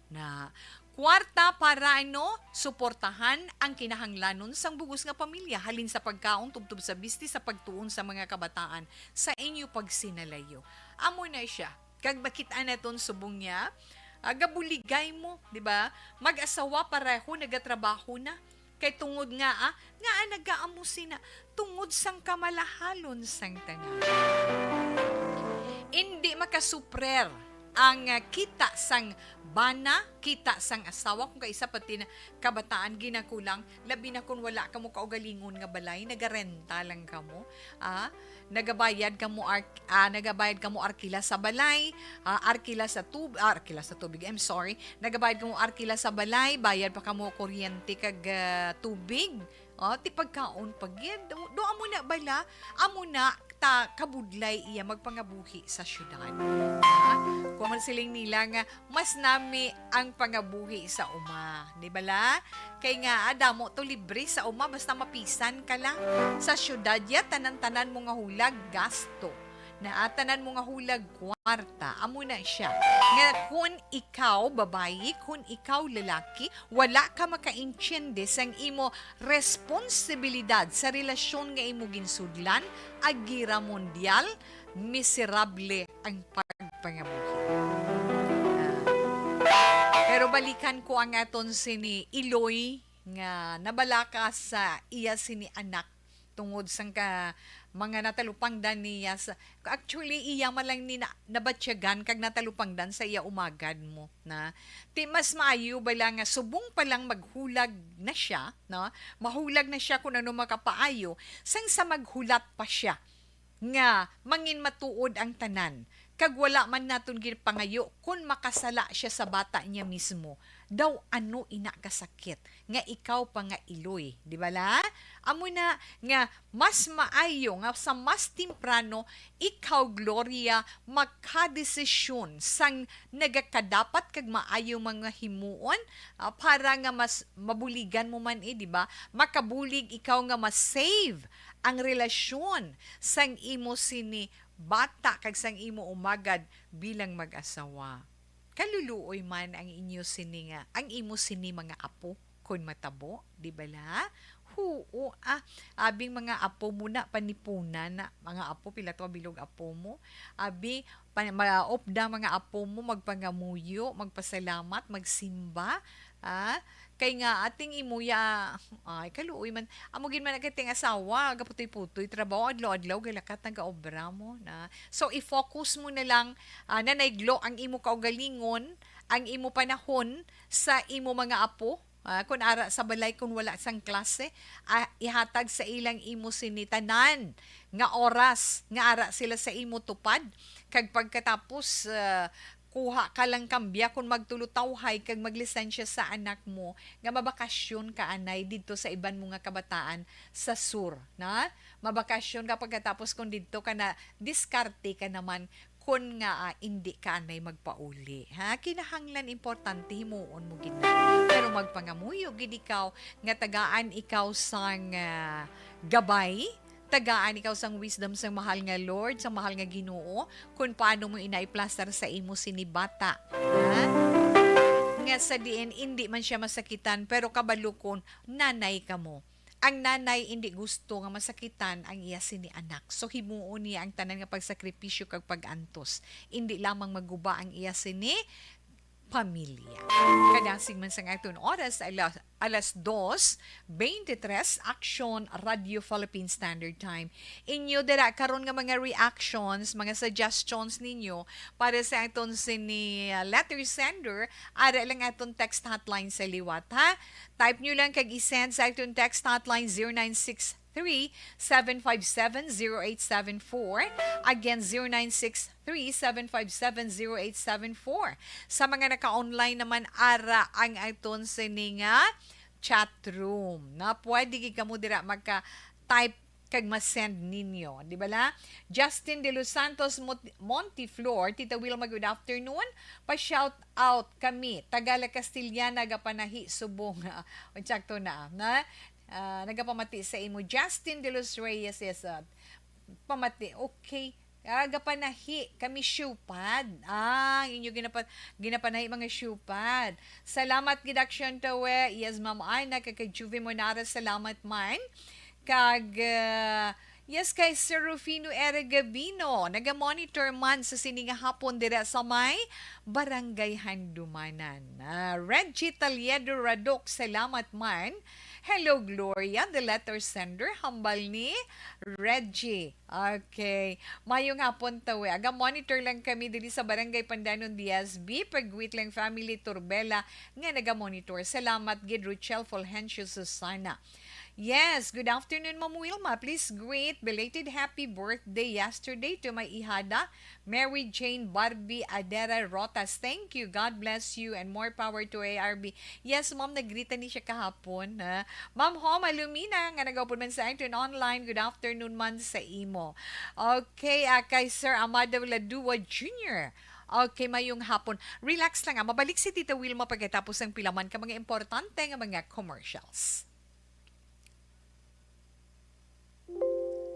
Na kwarta para, ano, suportahan ang kinahanglanon sang bugos nga pamilya, halin sa pagkaon, tubtob sa bisti, sa pagtuon sa mga kabataan, sa inyo pagsinalayo. Amo na siya. Kag makit-an naton subong niya, ah, gabuligay mo, di ba? Mag-asawa pareho nagatrabaho na. Kay tungod nga, ah, nga, ah, nagaamo sina, tungod sang kamalahalon sang tanan. Indi makasuprer ang, ah, kita sang bana, kita sang asawa, kung kaisa pati na kabataan ginakulang, labi na kun wala kamo kaugalingon nga balay, nagarenta lang kamo, ah, nagabayad kamo ark-, ah, nagabayad kamo arkila sa balay, ah, arkila sa tub-, ah, arkila sa tubig, I'm sorry, nagabayad kamo arkila sa balay, bayad pa kamo kuryente kag, ah, tubig. Oh, ti pagkaon pa gid. Do, do amo na bala, amo na ta kabudlay iya magpangabuhi sa syudad. Ah, kung ang siling nila nga mas nami ang pangabuhi sa uma, di bala? Kay nga, ah, damo to libre sa uma, basta mapisan ka lang. Sa syudad ya, tanan-tanan mo nga hulag, gasto. Na, ah, tanan mo nga hulag, kwarta. Amo na siya. Nga kun ikaw, babayi, kun ikaw, lalaki, wala ka makaintiende sang imo responsibilidad sa relasyon nga imo ginsudlan, agira mundial, miserable ang pagpangabuhi. Ah. Pero balikan ko ang aton sini Iloy nga nabalaka sa iya sini anak tungod sang ka, mga natalupangdan niya sa, actually, iya man lang ni na, nabatyagan kag natalupangdan sa iya umagad mo na. Ti mas maayo bala nga subong pa lang maghulag na siya, no? Mahulag na siya kung ano makapaayo, sang sa maghulat pa siya nga mangin matuod ang tanan, kag wala man naton ginapangayo kun makasala siya sa bata niya mismo. Daw ano ina kasakit nga ikaw pa nga Iloy, di bala? Amo na nga mas maayo nga sa mas temprano ikaw, Gloria, makadesisyon sang nagakadapat kag maayo mga himuon, ah, para nga mas mabuligan mo man, eh, di ba? Makabulig ikaw nga mas save ang relasyon sang imo sini bata kag sang imo umagad bilang mag-asawa. Kaluluoy man ang inyo sini nga, ang imo sini mga apo, kon matabo, di bala? Huo, ah, abing mga apo mo na, panipunan na, mga apo, pila to bilog apo mo? Abi, pa, maopda mga apo mo, magpangamuyo, magpasalamat, magsimba, ah, kay nga ating imuya, ay, kaluoy man. Amo gid man ang kating asawa, gaputoy-putoy, trabaho, adlaw-adlaw, galakat, nagaobra mo na. So, i-focus mo na lang, ah, nanay Glo, ang imo kaugalingon, ang imo panahon sa imo mga apo, ah, kun ara sa balay, kun wala sang klase, ah, ihatag sa ilang imo sini tanan nga oras nga ara sila sa imo tupad, kag pagkatapos, ah, kuha ka lang kambya kon magtulutawhay kag maglisensya sa anak mo nga mabakasyon ka anay didto sa iban mo nga kabataan sa sur, na? Mabakasyon ka pagkatapos kung didto ka na diskarte ka naman kon nga, ah, indi ka anay magpauli, ha? Kinahanglan importante himuon mo gid na. Pero magpangamuyo gid ikaw nga tagaan ikaw sang, ah, gabay, tagaan ikaw sang wisdom sang mahal nga Lord, sang mahal nga Ginoo, kung paano mo ina-iplastar sa imo sini bata. Ha? Nga sa diin, indi man siya masakitan, pero kabalo ko, nanay ka mo. Ang nanay indi gusto nga masakitan ang iya sini anak. So, himuon niya ang tanan nga pagsakripisyo kag pag-antos. Indi lamang maguba ang iya sini pamilya. Kadasig man sang aton oras, ala-, alas dos beintitres, Aksyon Radio Philippine Standard Time. Inyo dira karon nga mga reactions, mga suggestions ninyo para sa aton sini, uh, letter sender, ara lang aton text hotline sa liwat, ha? Type nyo lang kag i-send sa aton text hotline, zero nine six three, seven five seven, zero eight seven four. Again, zero nine six three, seven five seven, zero eight seven four. Sa mga naka-online naman, ara ang aton sini nga chat room, na pwede gid kamo dira magka-type kag ma-send ninyo, di ba la? Justin De Los Santos Mot-, Monteflor, Tita Wilma, good afternoon. Pa-shout out kami, taga La Castellana, Gapanahi, Subong. Unsakto na, na? Ah, nagapamati sa imo, Justin De Los Reyes, yes, ah, pamati, okay. Ah, gapanahi kami siopad. Ah, inyo ginapa-, ginapanahi mga siopad. Salamat gid, Aksyon Tawe. Yes, Ma'am Ana, kag kay Juvie Monara, salamat man. Kag, ah, yes, kay Sir Rufino Era Gabino, naga-monitor man sa sini nga hapon dira sa may Barangay Handumanan. Ah, Reggie Taliedo Radok, salamat man. Hello, Gloria, the letter sender, hambal ni Reggie. Okay. Mayong hapon, Tawe. Aga-monitor lang kami diri sa Barangay Pandanon, D S B. Pagwit lang family, Turbela, nga naga-monitor. Salamat gid, Ruchel, Fulgencio, Susana. Yes, good afternoon, Ma'am Wilma. Please greet belated happy birthday yesterday to my ihada, Mary Jane Barbie Adera Rotas. Thank you. God bless you and more power to A R B. Yes, ma'am, nagritan ni siya kahapon, ha? Ma'am Homa Lumina, nga nagaupod man sa aton online, good afternoon man sa imo. Okay, ah, kay Sir Amado Ladua Junior. Okay, mayong hapon. Relax lang, ah. Mabalik si Tita Wilma pagkatapos ng pila man ka mga importante nga mga commercials.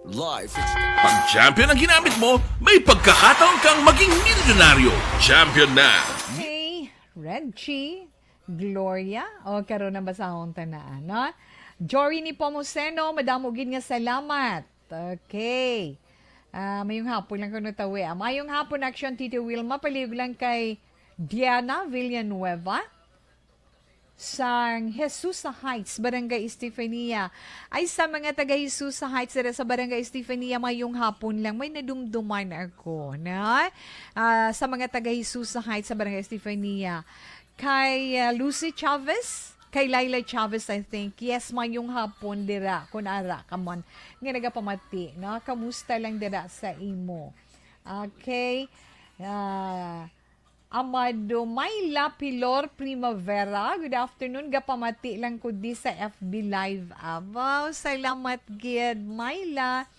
Life. Pag champion ang ginamit mo, may pagkakataon kang maging milyonaryo. Champion na. Hey, Reggie, Gloria, o karon ang basahon ta na, no? Jory ni Pomoseno, madamo gid nga salamat. Okay. Ah, mayong hapon lang kuno, Tawe, ah. Mayong hapon, Action Tito Wilma, palihog lang kay Diana Villanueva sang Jesusa Heights, Barangay Estefania. Ay, sa mga taga Jesusa Heights, dira sa Barangay Estefania, mayong hapon lang. May nadumduman ako, na? Ah, sa mga taga Jesusa Heights sa Barangay Estefania. Kay, ah, Lucy Chavez, kay Laila Chavez, I think. Yes, mayong hapon dira, kun ara ka man nga nagapamati, no? Kamusta lang dira sa imo? Okay. Ah, Amado Myla Pilor Primavera, good afternoon. Gapamati lang ko di sa F B Live. Abaw, salamat gid, Myla.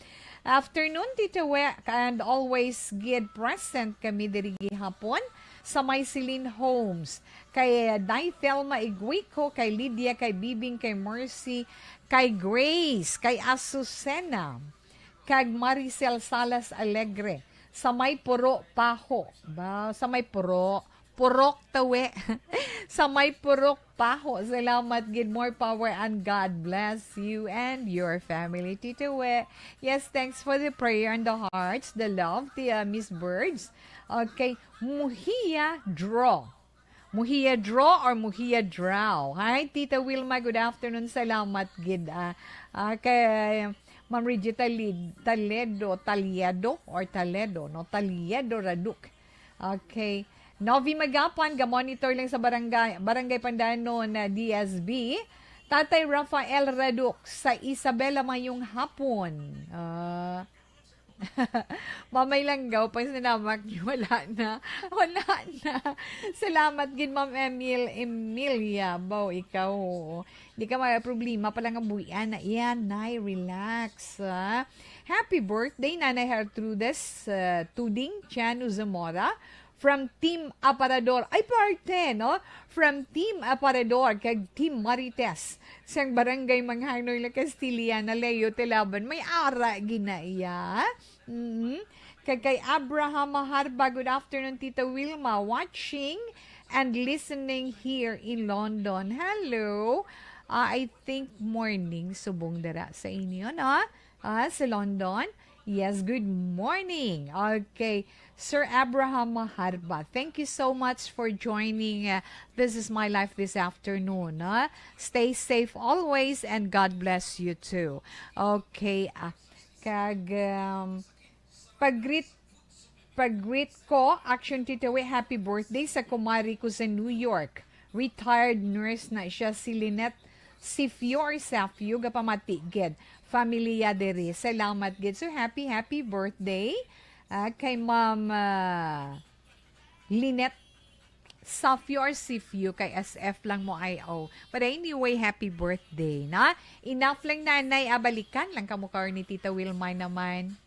Afternoon, Tito We, and always gid present kami diri gihapon sa may Celine Homes. Kay Day Thelma Iguico, kay Lydia, kay Bibing, kay Mercy, kay Grace, kay Azucena, kag Maricel Salas Alegre, sa may Puro Paho. Ba, sa may Puro, Purok Tawe. Sa may Purok Paho. Salamat gid. More power and God bless you and your family, Tito We. Yes, thanks for the prayer and the hearts, the love, the, uh, Miss Birds. Okay, Muhia Draw. Muhia Draw or Muhia Draw? Hi, Tita Wilma. Good afternoon. Salamat gid, ah, ah, kay Ma'am Reggie Talid-, Taledo, Taliedo or Taledo, no? Taliedo Raduk. Okay. Novi Magapan, ga-monitor lang sa barangay, Barangay Pandanon na D S B. Tatay Rafael Raduk sa Isabela, mayong hapon. Ah, Mamay lang daw, pag sinamak niyo, wala na. Wala na. Salamat gid, Ma'am Emil, Emilia. Baw, ikaw, oo. Di ka may problema pala nga buhian na iyan, nay, relax, ha? Happy birthday, Nanay Gertrudes, uh, Tuding Chanu Zamora. From Team Aparador. Ay, parte, no? From Team Aparador kag Team Marites. Sang Barangay Manghanoy, La Castilla, na Leo Telaban. May ara ginaiya. Mhm. Kag kay Abraham Maharba, "Good afternoon, Tita Wilma. Watching and listening here in London." Hello. Ah, I think morning subong dira sa inyo, no? Ah, sa London. Yes, good morning. Okay. Sir Abraham Maharba, thank you so much for joining, uh, This Is My Life this afternoon, ah. Stay safe always and God bless you too. Okay, ah, kag, um, pag-greet, pag-greet ko, Action Tita Wi, happy birthday sa kumari ko sa New York. Retired nurse na siya, si Lynette Sifior Safio, gapamati gid. Familia diri. Salamat gid. So, happy, happy birthday, ah, kay Ma'am, ah, Lynette Safio or Sifio, kay S F lang mo I O. But anyway, happy birthday, na? Enough lang, Nanay, ah, balikan lang kamo karon ni Tita Wilmar naman.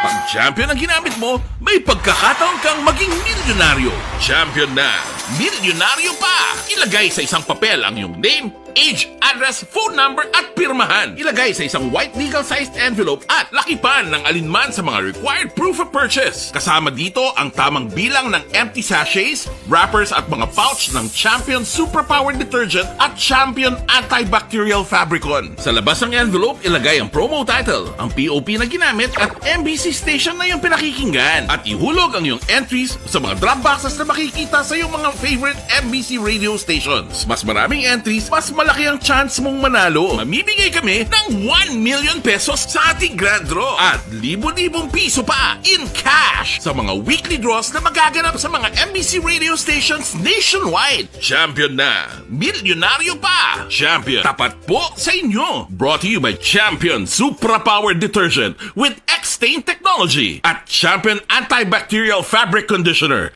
Pag Champion ang ginamit mo, may pagkakataon kang maging milyonaryo. Champion na, milyonaryo pa! Ilagay sa isang papel ang iyong name, age, address, phone number, at pirmahan. Ilagay sa isang white legal-sized envelope at lakipan ng alinman sa mga required proof of purchase. Kasama dito ang tamang bilang ng empty sachets, wrappers, at mga pouch ng Champion Superpower Detergent at Champion Antibacterial Fabricon. Sa labas ng envelope, ilagay ang promo title, ang P O P na ginamit, at M B C station na iyong pinakikinggan. At ihulog ang iyong entries sa mga drop boxes na makikita sa iyong mga favorite M B C radio stations. Mas maraming entries, mas malaki ang chance mong manalo. Mamimigay kami ng one million pesos sa ating grand draw at libo-libong piso pa in cash sa mga weekly draws na magaganap sa mga M B C radio stations nationwide. Champion na! Milyonaryo pa! Champion, tapat po sa inyo! Brought to you by Champion Supra Power Detergent with X-Stain Technology at Champion Antibacterial Fabric Conditioner.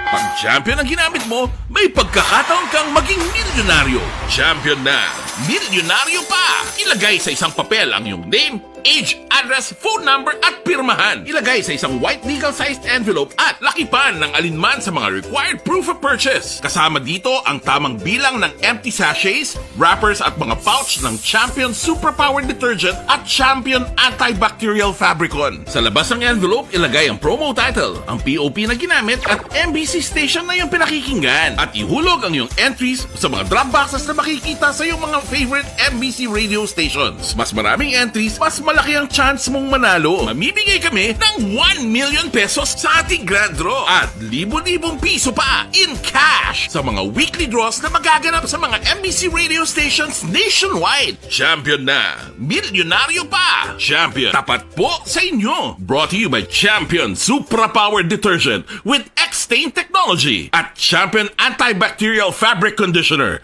Pag Champion ang ginamit mo, may pagkakataon kang maging milyonaryo. Champion na! Milyonaryo pa! Ilagay sa isang papel ang iyong name, age, address, phone number, at pirmahan. Ilagay sa isang white legal-sized envelope at lakipan ng alinman sa mga required proof of purchase. Kasama dito ang tamang bilang ng empty sachets, wrappers, at mga pouch ng Champion Superpower Detergent at Champion Antibacterial Fabricon. Sa labas ng envelope, ilagay ang promo title, ang P O P na ginamit, at M B C station na iyong pinakikinggan. At ihulog ang iyong entries sa mga drop boxes na makikita sa iyong mga favorite M B C radio stations. Mas maraming entries, mas malaki ang chance mong manalo. Mamimigay kami ng one million pesos sa ating grand draw at libo-libong piso pa in cash sa mga weekly draws na magaganap sa mga M B C radio stations nationwide. Champion na! Milyonaryo pa! Champion, tapat po sa inyo! Brought to you by Champion Supra Power Detergent with X-Stain Technology at Champion Antibacterial Fabric Conditioner.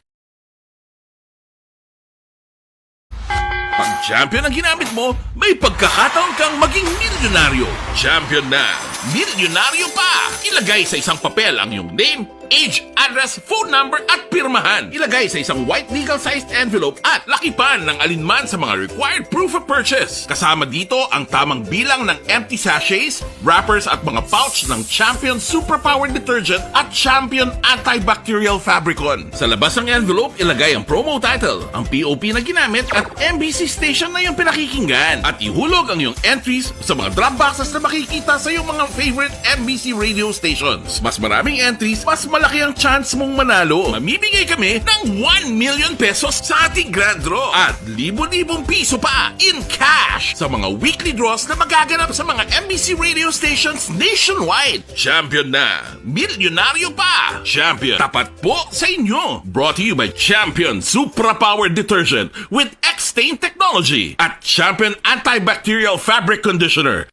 Pag Champion ang ginamit mo, may pagkakataon kang maging milyonaryo. Champion na! Milyonaryo pa! Ilagay sa isang papel ang iyong name, age, address, phone number, at pirmahan. Ilagay sa isang white legal-sized envelope at lakipan ng alinman sa mga required proof of purchase. Kasama dito ang tamang bilang ng empty sachets, wrappers, at mga pouch ng Champion Superpower Detergent at Champion Antibacterial Fabricon. Sa labas ng envelope, ilagay ang promo title, ang P O P na ginamit, at M B C station na iyong pinakikinggan. At ihulog ang iyong entries sa mga drop boxes na makikita sa iyong mga favorite M B C radio stations. Mas maraming entries, mas malaki ang chance mong manalo. Mamimigay kami ng one million pesos sa ating grand draw at libo-libong piso pa in cash sa mga weekly draws na magaganap sa mga M B C radio stations nationwide. Champion na! Milyonaryo pa! Champion, tapat po sa inyo! Brought to you by Champion Supra Power Detergent with X-Stain Technology at Champion Antibacterial Fabric Conditioner.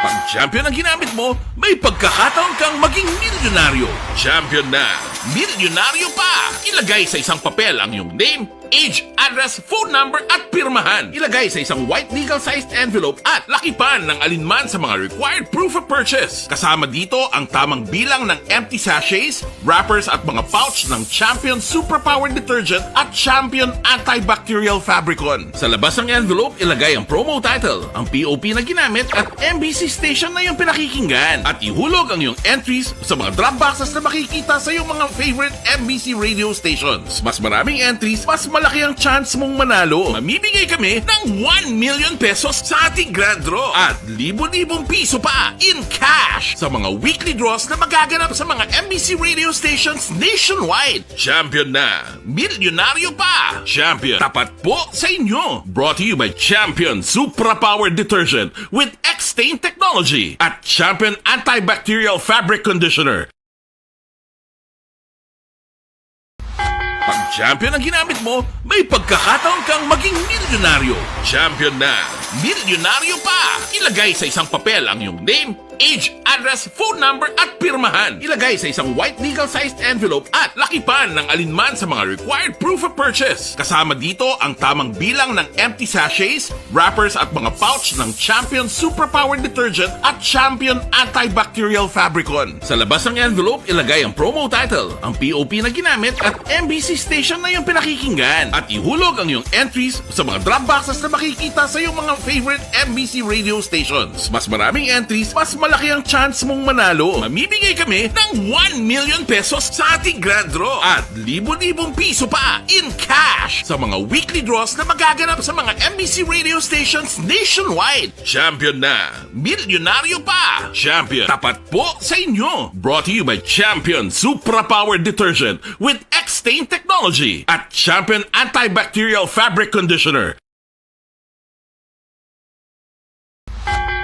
Pag Champion ang ginamit mo, may pagkakataon kang maging milyonaryo. Champion na, milyonaryo pa! Ilagay sa isang papel ang iyong name, age, address, phone number, at pirmahan. Ilagay sa isang white legal-sized envelope at lakipan ng alinman sa mga required proof of purchase. Kasama dito ang tamang bilang ng empty sachets, wrappers at mga pouch ng Champion Superpower Detergent at Champion Antibacterial Fabricon. Sa labas ng envelope, ilagay ang promo title, ang P O P na ginamit at M B C station na iyong pinakikinggan. At ihulog ang iyong entries sa mga drop boxes na makikita sa iyong mga favorite M B C radio stations. Mas maraming entries, mas malaki ang chance mong manalo. Mamimigay kami ng one million pesos sa ating grand draw at libo-libong piso pa in cash sa mga weekly draws na magaganap sa mga M B C radio stations nationwide. Champion na! Milyonaryo pa! Champion, tapat po sa inyo! Brought to you by Champion Supra Power Detergent with X-Stain Technology at Champion Antibacterial Fabric Conditioner. Pag Champion ang ginamit mo, may pagkakataon kang maging milyonaryo. Champion na! Milyonaryo pa! Ilagay sa isang papel ang iyong name, age, address, phone number, at pirmahan. Ilagay sa isang white legal-sized envelope at lakipan ng alinman sa mga required proof of purchase. Kasama dito ang tamang bilang ng empty sachets, wrappers, at mga pouch ng Champion Superpower Detergent at Champion Antibacterial Fabricon. Sa labas ng envelope, ilagay ang promo title, ang P O P na ginamit, at M B C station na iyong pinakikinggan. At ihulog ang iyong entries sa mga drop boxes na makikita sa iyong mga favorite M B C radio stations. Mas maraming entries, mas malaki ang chance mong manalo. Mamimigay kami ng one million pesos sa ating grand draw at libo-libong piso pa in cash sa mga weekly draws na magaganap sa mga M B C radio stations nationwide. Champion na! Milyonaryo pa! Champion, tapat po sa inyo! Brought to you by Champion Supra Power Detergent with X-Stain Technology at Champion Antibacterial Fabric Conditioner.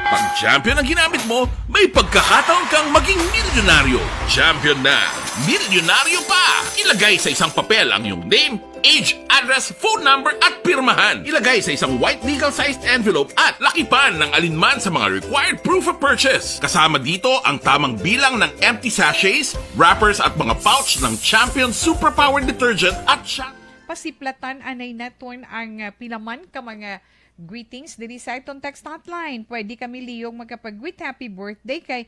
Pag Champion ang ginamit mo, may pagkakataon kang maging milyonaryo. Champion na! Milyonaryo pa! Ilagay sa isang papel ang iyong name, age, address, phone number, at pirmahan. Ilagay sa isang white legal-sized envelope at lakipan ng alinman sa mga required proof of purchase. Kasama dito ang tamang bilang ng empty sachets, wrappers, at mga pouch ng Champion Superpower Detergent at Champion Pasiplatan anay naton ang, ah, pila man ka mga greetings diri sa aton text hotline. Pwede kami liyong magkapag-greet happy birthday kay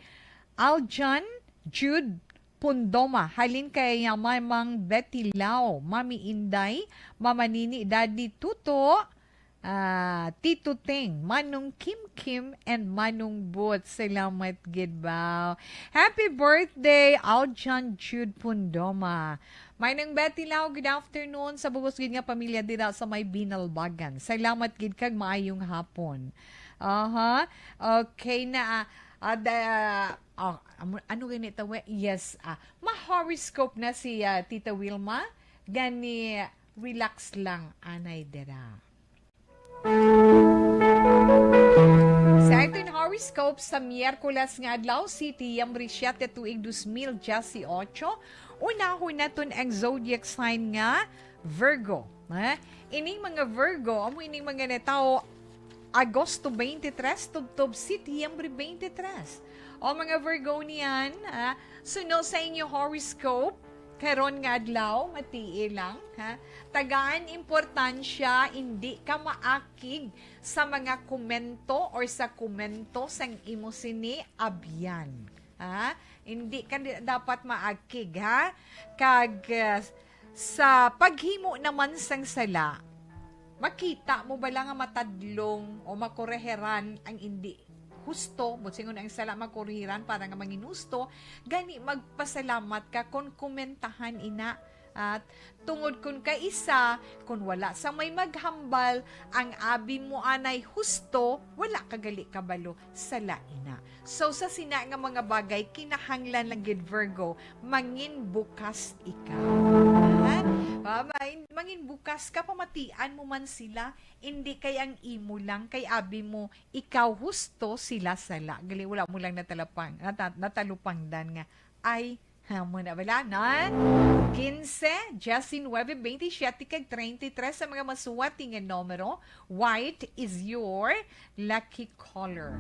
Aljan Jude Pundoma, halin kay, ah, Mamang Betty Lau, Mami Inday, Mama Nini, Daddy Tuto, ah, Tito Ting, Manong Kim Kim, and Manong Boots. Salamat gid, baw. Happy birthday, Aljan Jude Pundoma. Manong Betty Lau, good afternoon sa bugos gid nga pamilya dira sa may Binalbagan. Salamat gid kag maayong hapon. Aha. Okay na, ah, ah, da-, ah, amo-, ano gani ta, we? Yes, ah, ma-horoscope na si, ah, Tita Wilma. Gani, relax lang, anay dira. Sa aton horoscope sa Miyerkules nga adlaw, September siyete, tuig dos mil dieciocho, unahon naton ang zodiac sign nga Virgo. Ha? Ining mga Virgo, amo ining mga natawo Agosto twenty-three tubtob September twenty-three. O mga Virgonian, ha, suno sa inyo horoscope karon nga adlaw, matii lang, ha. Tagaan importansya, indi ka maakig sa mga komento or sa komento sang imo sini abyan. Ha? Hindi ka di-, dapat maakig, ha? Kag, uh, sa paghimo naman sang sala, makita mo bala nga matadlong o makoreheran ang indi husto, buot silingon ang sala makoreheran para nga mangin husto, gani magpasalamat ka kon komentahan ina. At tungod kon kaisa, kon wala sang may maghambal, ang abi mo anay husto, wala ka gali kabalo, sala ina. So, sa sina nga mga bagay, kinahanglan lang gid, Virgo, mangin bukas ikaw. Ha? Ah, ma-, mangin bukas ka, pamatian mo man sila, indi kay ang imo lang, kay abi mo, ikaw husto, sila sala. Gali, wala mo lang natalapang, nata-, natalupangdan nga, ay, ha, mo na bala, no? Quince, diecinuebe, veintisiete, kag treinta y tres sa mga masuwati nga numero. White is your lucky color.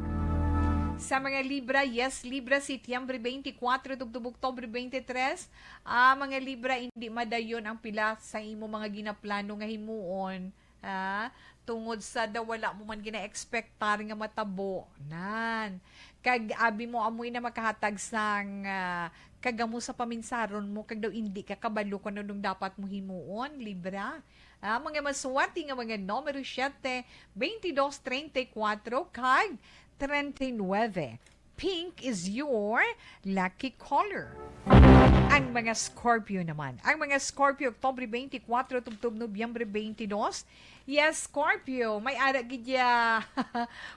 Sa mga Libra, yes, Libra, Setyembre twenty-four tubtob Oktubre twenty-three. Ah, mga Libra, hindi madayon ang pila sa imo mga ginaplano nga himuon. Ah, tungod sa daw wala mo man gina-expectar nga matabo. Nan. Kag abi mo, amoy na makahatag sang, ah, kagamo sa paminsaron mo, kag daw hindi ka kabalo kung anong dapat mo himuon, Libra. Ah, mga maswerte nga mga numero siete, twenty-dos, treinta y cuatro, kag treinta y nueve. Pink is your lucky color. Ang mga Scorpio naman. Ang mga Scorpio, Oktubre twenty-four tubtob Nobyembre twenty-two. Yes, Scorpio, may ara gid ya,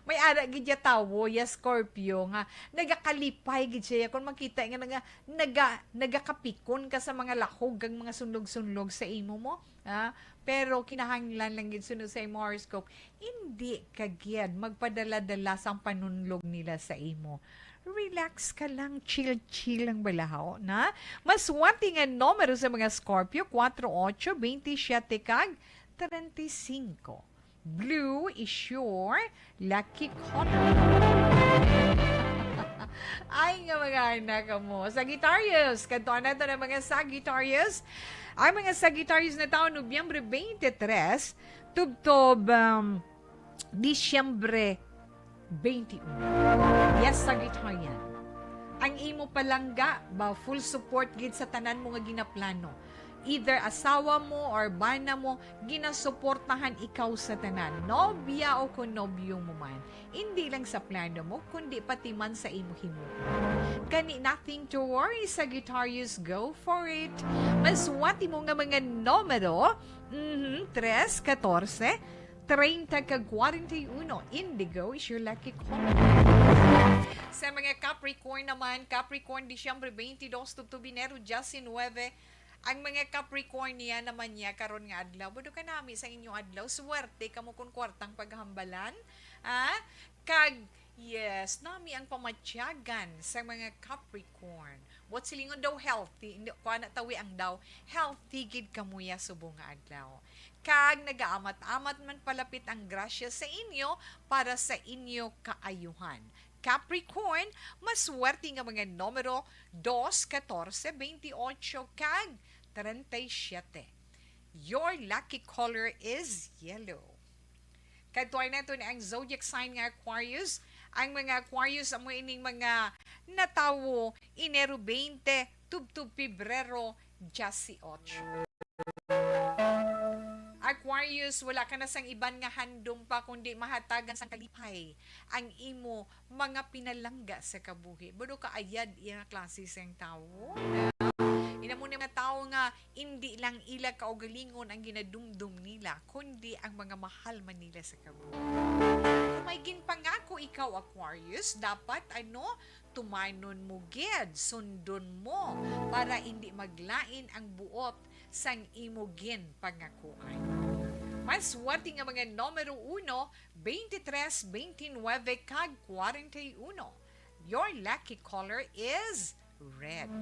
may ara gid ya tawo, yes, Scorpio, nga nagakalipay gid siya kung makita nga naga, naga, nagakapikon ka sa mga lahog kag mga sunlog-sunlog sa imo mo. Ah, pero kinahanglan lang gid sunod sa imo horoscope, hindi ka gid magpadala-dala sang panunlog nila sa imo. Relax ka lang, chill-chill lang bala, ho, na? Maswerte nga numero sa mga Scorpio, kuwatro, otso, bente, siyete, kag treinta y cinco. Blue is your lucky color. Ay, nga mga anak mo. Sagittarius, kadtuan nato na mga Sagittarius. Ang mga Sagittarius na taon, Nobyembre twenty-three, tubtob, um, Disyembre twenty-one. Yes, Sagittarian. Ang imo palangga ba full support gid sa tanan mo nga ginaplano? Either asawa mo or bana mo, ginasuportahan ikaw sa tanan. Nobya o kung nobyo mo man, hindi lang sa plano mo, kundi pati man sa imo himuon. Kani, nothing to worry, Sagittarius, go for it. Maswerte mo nga mga numero, mhm, tres, katorse, treinta kag kwarenta y uno. Indigo is your lucky color. Sa mga Capricorn naman, Capricorn, Disyembre twenty-two tubtob Enero diecinuebe, ang mga Capricorn niya naman niya karon nga adlaw. Budo ka nami sa inyong adlaw. Swerte kamo kung kwartang paghambalan. Ah, kag, yes, nami ang pamatyagan sa mga Capricorn. Buot silingon daw healthy. Hindi, kuha na tawi ang daw. Healthy gid kamuya subong nga adlaw. Kag nagaamat-amat man palapit ang grasya sa inyo para sa inyo kaayuhan. Capricorn, maswerte nga mga numero dos, katorse, bente otso, kag treinta y siete. Your lucky color is yellow. Kadtuan nato ni ang zodiac sign nga Aquarius. Ang mga Aquarius amo ining mga natawo Enero twenty tubtob Pebrero dieciocho. Aquarius, wala ka na sang iban nga handom pa kundi mahatagan sang kalipay ang imo mga pinalangga sa kabuhi. Budo ka ayad iya nga klase sang tawo. Ina mo ni mga tawo nga indi lang ila kaugalingon ang ginadumdom nila, kundi ang mga mahal man nila sa kabuhi. Kung may ginpangako ikaw, Aquarius, dapat, ano, tumanon mo gid, sundon mo, para indi maglain ang buot sang imo ginpangakuan. Maswerte nga mga numero uno, twenty-three, twenty-nuebe, kag kwarenta y uno. Your lucky color is red.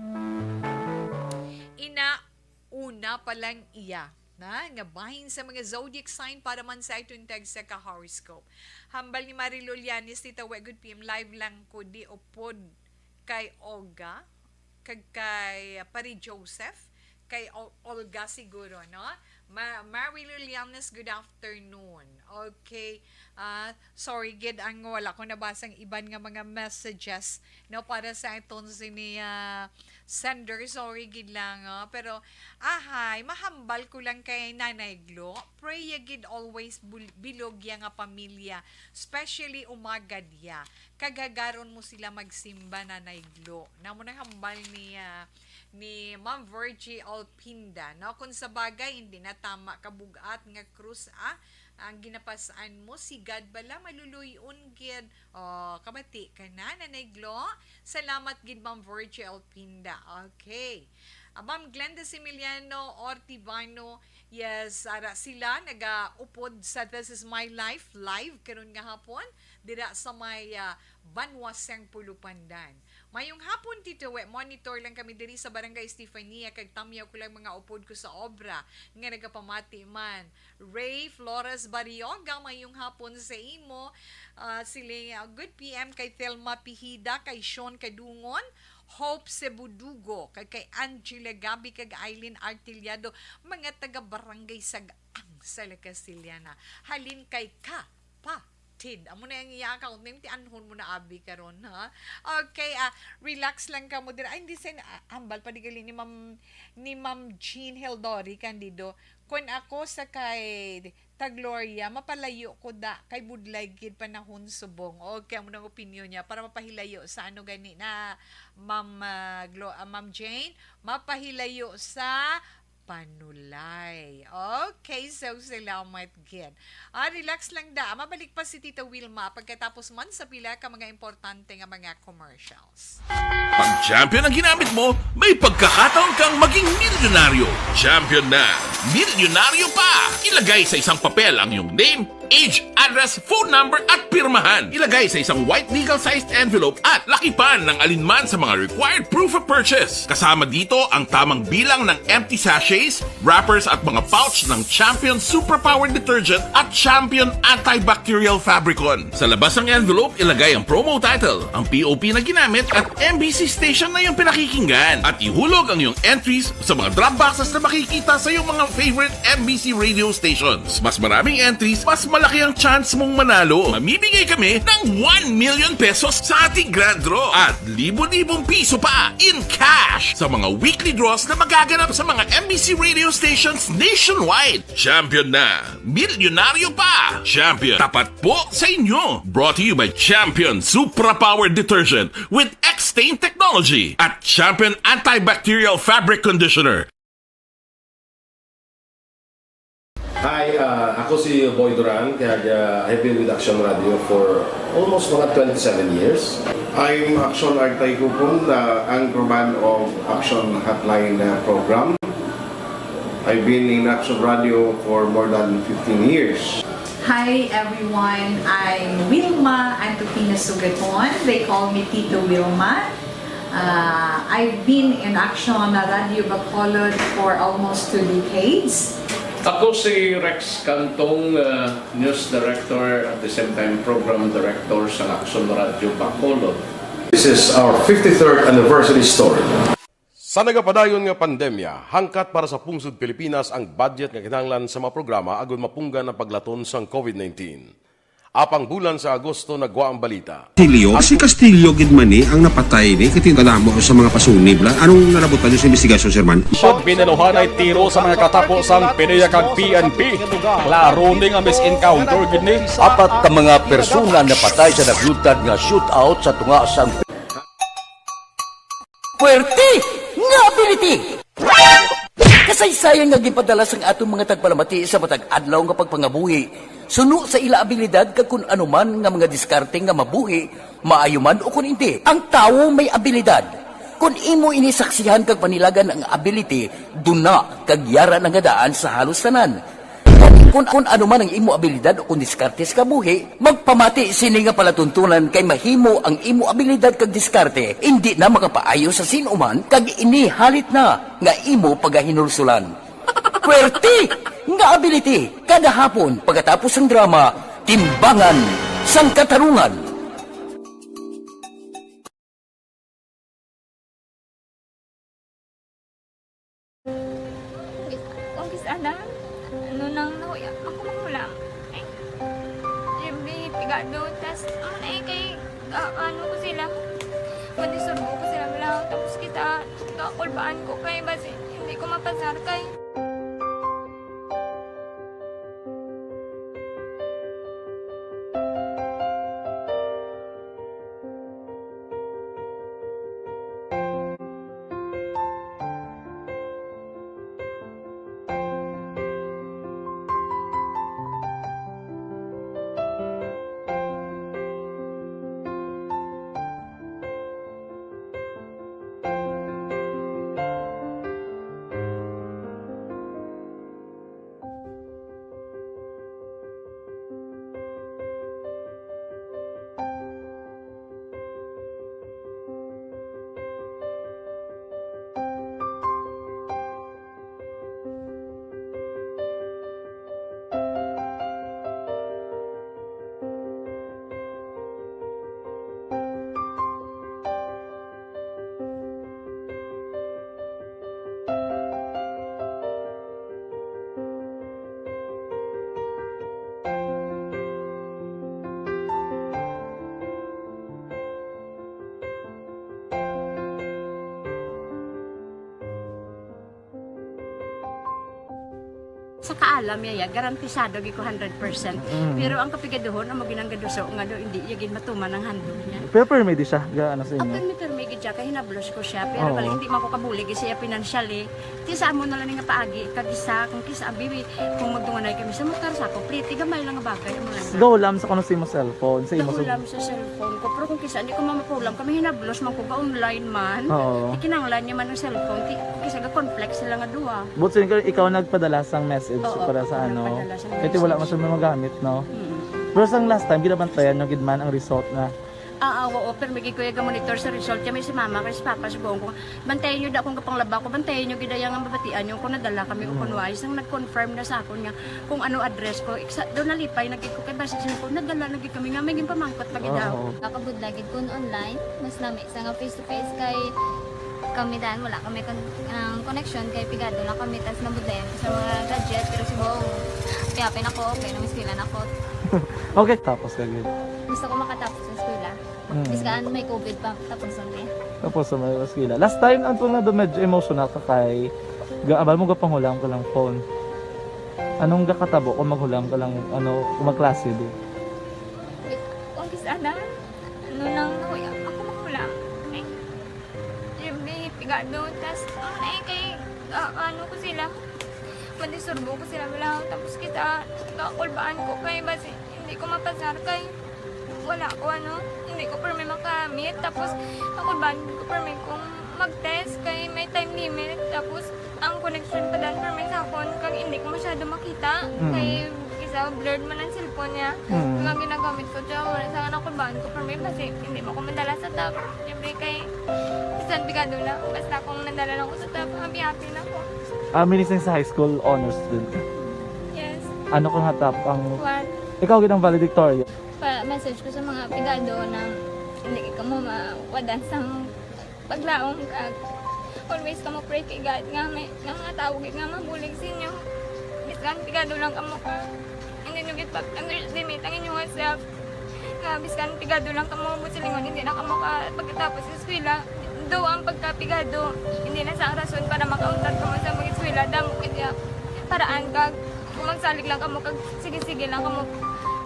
Ina, una pa lang iya na nga bahin sa mga zodiac sign para man sa aton tagsa ka horoscope. Hambal ni Marilou Llanes, Tita We, good P M, live lang ko, di upod kay Olga, kag kay Pare Joseph, kay O-, Olga siguro, no? Ma-, Marilou Llanes, good afternoon. Okay. Ah, sorry gid ang wala ko nabasang iban nga mga messages, no, para sa aton sini, ah, sender. Sorry gid lang, oh. Pero, ahay, mahambal ko lang kay Nanay Glo. Pray ya gid always bul-, bilog ya nga pamilya, especially umagad ya. Kag hagaron mo sila magsimba, Nanay Glo. Namo nang hambal ni, ah, ni Ma'am Virgie Alpinda, no? Kung sa bagay, hindi na tama kabug-at nga krus, ah, ang ginapas-an mo, si God bala maluluy-on gid. Oh, kabati ka na, Nanay Glo. Salamat gid, Ma'am Virgie Alpinda. Okay. Ah, Ma'am Glenda Similiano Ortibano, yes, ara sila nagaupod sa This Is My Life live karon nga hapon dira sa may, ah, Banwa sang Pulupandan. Mayong hapon, Tito We. Monitor lang kami diri sa Barangay Estefania, kag tamyaw ko lang mga upod ko sa obra nga nagapamati man. Ray Flores Barrioga, mayong hapon sa imo. Ah, sila, ah, good P M kay Thelma Pihida, kay Sean Kadungon, Hope Sebudugo, kag kay Angela Gabi, kag Eileen Artillado, mga taga Barangay Sag-ang sa La Castellana. Halin kay ka, pa, Tid. Amo na ang iya account name, ti anhon mo na abi karon, ha? Okay, ah, relax lang ka mo dira. Ay, hindi, sen, ah, hambal pa di gali ni Ma'am, ni Ma'am Jean Heldori Candido. Kun ako sa kay ta Gloria, mapalayo ko da, kay budlay gid panahon subong. Okay, amo nang opinion niya para mapahilayo sa ano gani na, Ma'am, ah, Glo-, ah, Ma'am Jane, mapahilayo sa panulay. Okay, so salamat gid. Ah, relax lang da. Mabalik pa si Tita Wilma pagkatapos man sa pila ka mga importante nga mga commercials. Pag Champion ang ginamit mo, may pagkakataon kang maging milyonaryo. Champion na, milyonaryo pa! Ilagay sa isang papel ang iyong name, age, address, phone number, at pirmahan. Ilagay sa isang white legal-sized envelope at lakipan ng alinman sa mga required proof of purchase. Kasama dito ang tamang bilang ng empty sachets, wrappers, at mga pouch ng Champion Superpower Detergent at Champion Antibacterial Fabricon. Sa labas ng envelope, ilagay ang promo title, ang P O P na ginamit, at M B C station na iyong pinakikinggan. At ihulog ang iyong entries sa mga drop boxes na makikita sa iyong mga favorite M B C radio stations. Mas maraming entries, mas malaki ang chance mong manalo. Mamimigay kami ng one million pesos sa ating grand draw at libo-libong piso pa in cash sa mga weekly draws na magaganap sa mga M B C radio stations nationwide. Champion na! Milyonaryo pa! Champion, tapat po sa inyo! Brought to you by Champion Supra Power Detergent with X-Stain Technology at Champion Antibacterial Fabric Conditioner. Hi, ah, ako si Boy Duran, kag, ah, I've been with Action Radio for almost mga twenty-seven years. I'm Action Artay Kupon, the anchorman of Action Hotline, uh, program. I've been in Action Radio for more than fifteen years. Hi everyone, I'm Wilma Antupina Sugaton. They call me Tito Wilma. Uh, I've been in Action Radio Bacolod for almost two decades. Ako si Rex Cantong, uh, news director, at the same time program director sa Action Radio Bacolod. This is our fifty-third anniversary story. Sa nagapadayon nga pandemya, hangkat para sa pungsod Pilipinas ang budget nga kinahanglan sa mga programa agud mapunggan ang paglaton sang COVID nineteen. Apang bulan sa Agosto nagwa ang balita. Castillo, si Castillo gid man ni ang napatay ni, kay tinda damo sa mga pasunib la. Anong nalabutan niyo sa investigasyon, Sir Man? Sud, binaluhanay tiro sa mga katapo sang PDEA kag P N P. Klaro ni nga mis-encounter gid ni. Apat ka mga persona napatay sa naglutad nga shootout sa tunga sang Puwerte nga ability! Kasaysayan nga ginpadala sang aton mga tagpalamati sa matag adlaw nga pagpangabuhi, suno sa ila abilidad kag kun ano man nga mga diskarte nga mabuhi, maayo man o kun indi, ang tawo may abilidad. Kun imo ini saksihan kag panilagan ang ability, duna kag yara na nga daan sa halos tanan. Gani, kun, kun ano man ang imo abilidad o kun diskarte sa kabuhi, magpamati sini nga palatuntunan kay mahimo ang imo abilidad kag diskarte indi na makapaayo sa sin-o man kag ini halit na nga imo pagahinulsulan. Puwerte nga ability kada hapon pagkatapos sang drama, Timbangan sang Katarungan. Kung kis-, ana, ano nang nahuya, ako mahulam. Eh, siyempre, pigado, tas, ano na eh, kay, ah, ano ko sila, manisurbo ko sila lang, tapos kita, kakulbaan ko kay, basi, hindi ko mapasar kay. Sa kaalam niya, ya, garantisado gid ko hundred percent. Mm. Pero ang kapigaduhon, amo ginang gaduso nga do, hindi niya gid matuman ang handog niya. Pero permi di siya, ga, ano sa inyo? Permi, permi gid siya, kay hinablos ko siya. Pero Oo. Bali, hindi man ko kabulig siya financially. Ti sa amo na lang nga paagi, kag isa, kung kisa, abi, kung magtunganay kami sa motor, sa ako, pliti, gamay lang nga bagay, amo lang. Go, lam sa kuno sa imo cellphone, sa imo Go, sa lam sa cellphone ko. Pero kung kisa, hindi ko mamapulam, kami hinablos man ko, ga-online man. Oo. Ti kinahanglan niya man ang cellphone, ti, kisa ga-conflict sila nga duha. But since ikaw nagpadala sang message Oo, para sa ako ano, nagpadala sang kaya ti wala man message. Siya magamit, no? Mm. Pero sang last time, ginabantayan nyo gid man ang result na. Ah, ah, oo, pero may gid ko yung monitor sa result. Kaya may si mama, kay si papa, si buong ko, bantayan nyo da akong kapanglaba ko, bantayan nyo gid ang mabatian nyo kung nadala kami o Mm. kung wais. Ang nag-confirm na sa akon nga kung ano address ko, iksa, doon nalipay na gid ko, kay basta siya ko, nadala na gid kami nga, may ginpamangkot pa gid Oo, daw. Oo. Nakabudlay gid kun online, mas nami sa nga face to face kay kami dan, wala kami kon-, ang connection kay pigado lang kami, tas nabudlayan ko sa mga gadget, pero si Bong, happy-happy na ko, okay na, may eskwela na ko. Okay, tapos ka gid. Gusto ko makatapos sa eskwela. Mm. Bisan may covid pa, tapos ang day. Tapos sa mga eskwela. Last time, ang tunga do medyo emotional ka kay, ga-, abal mo gapanghulam ka lang phone. Anong gakatabo kung maghulam ka lang, ano, kung magklase di? Kung kisa na, ano lang, ako maghulam. Eh, Jimmy, pigado, tas, ano na eh, kay, ah, ano ko sila, mandisturbo ko sila, wala, tapos kita, kakulbaan ko kay, basi, hindi ko mapasar kay, wala ko, ano, hindi ko permi makamit, tapos, kakulbaan ko permi kung mag-test kay may time limit, tapos, ang connection pa dan permi sa akon, kag hindi ko masyado makita, Mm. kay, isa, blurred man ang cellphone niya, Mm. kag ang ginagamit ko, siya, wala sa kakulbaan ko permi, basi, hindi mo ko madala sa top. Siyempre kay, bisan pigado lang, basta kung nadala lang ko sa top, happy-happy na ko. Ah, minising sa high school, honor student ka? Yes. Ano ka nga top ang One. Ikaw gid ang valedictorian? Pa-message ko sa mga pigado na hindi ka mo mawadan sang paglaom, kag always ka mo pray kay God nga may, nga mga tawo gid nga mabulig sa inyo. Bisan pigado lang kamo ka, hindi nyo gid pag-underestimate ang inyong self. Nga bisan pigado lang kamo, buot silingon, hindi na kamo ka pagkatapos sa eskwela. Though ang pagkapigado, hindi na sa rason para makauntat kamo sa mag-eskwela. Damo gid ya paraan kag kung magsalig lang kamo kag sige-sige lang kamo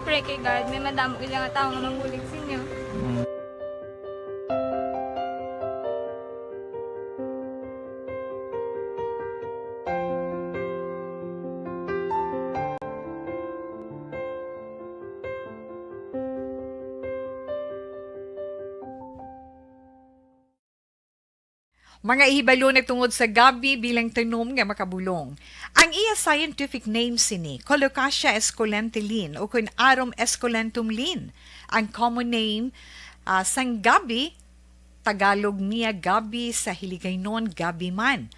pray kay God, may madamo gid nga tawo nga mabulig sa inyo. Mm. Mga ihibalo na tungod sa gabi bilang tanom nga makabulong. Ang iya scientific name sini, Colocasia esculenta Linn, ukon Arum esculentum Linn. Ang common name, ah, sang gabi, Tagalog niya gabi, sa Hiligaynon, gabi man.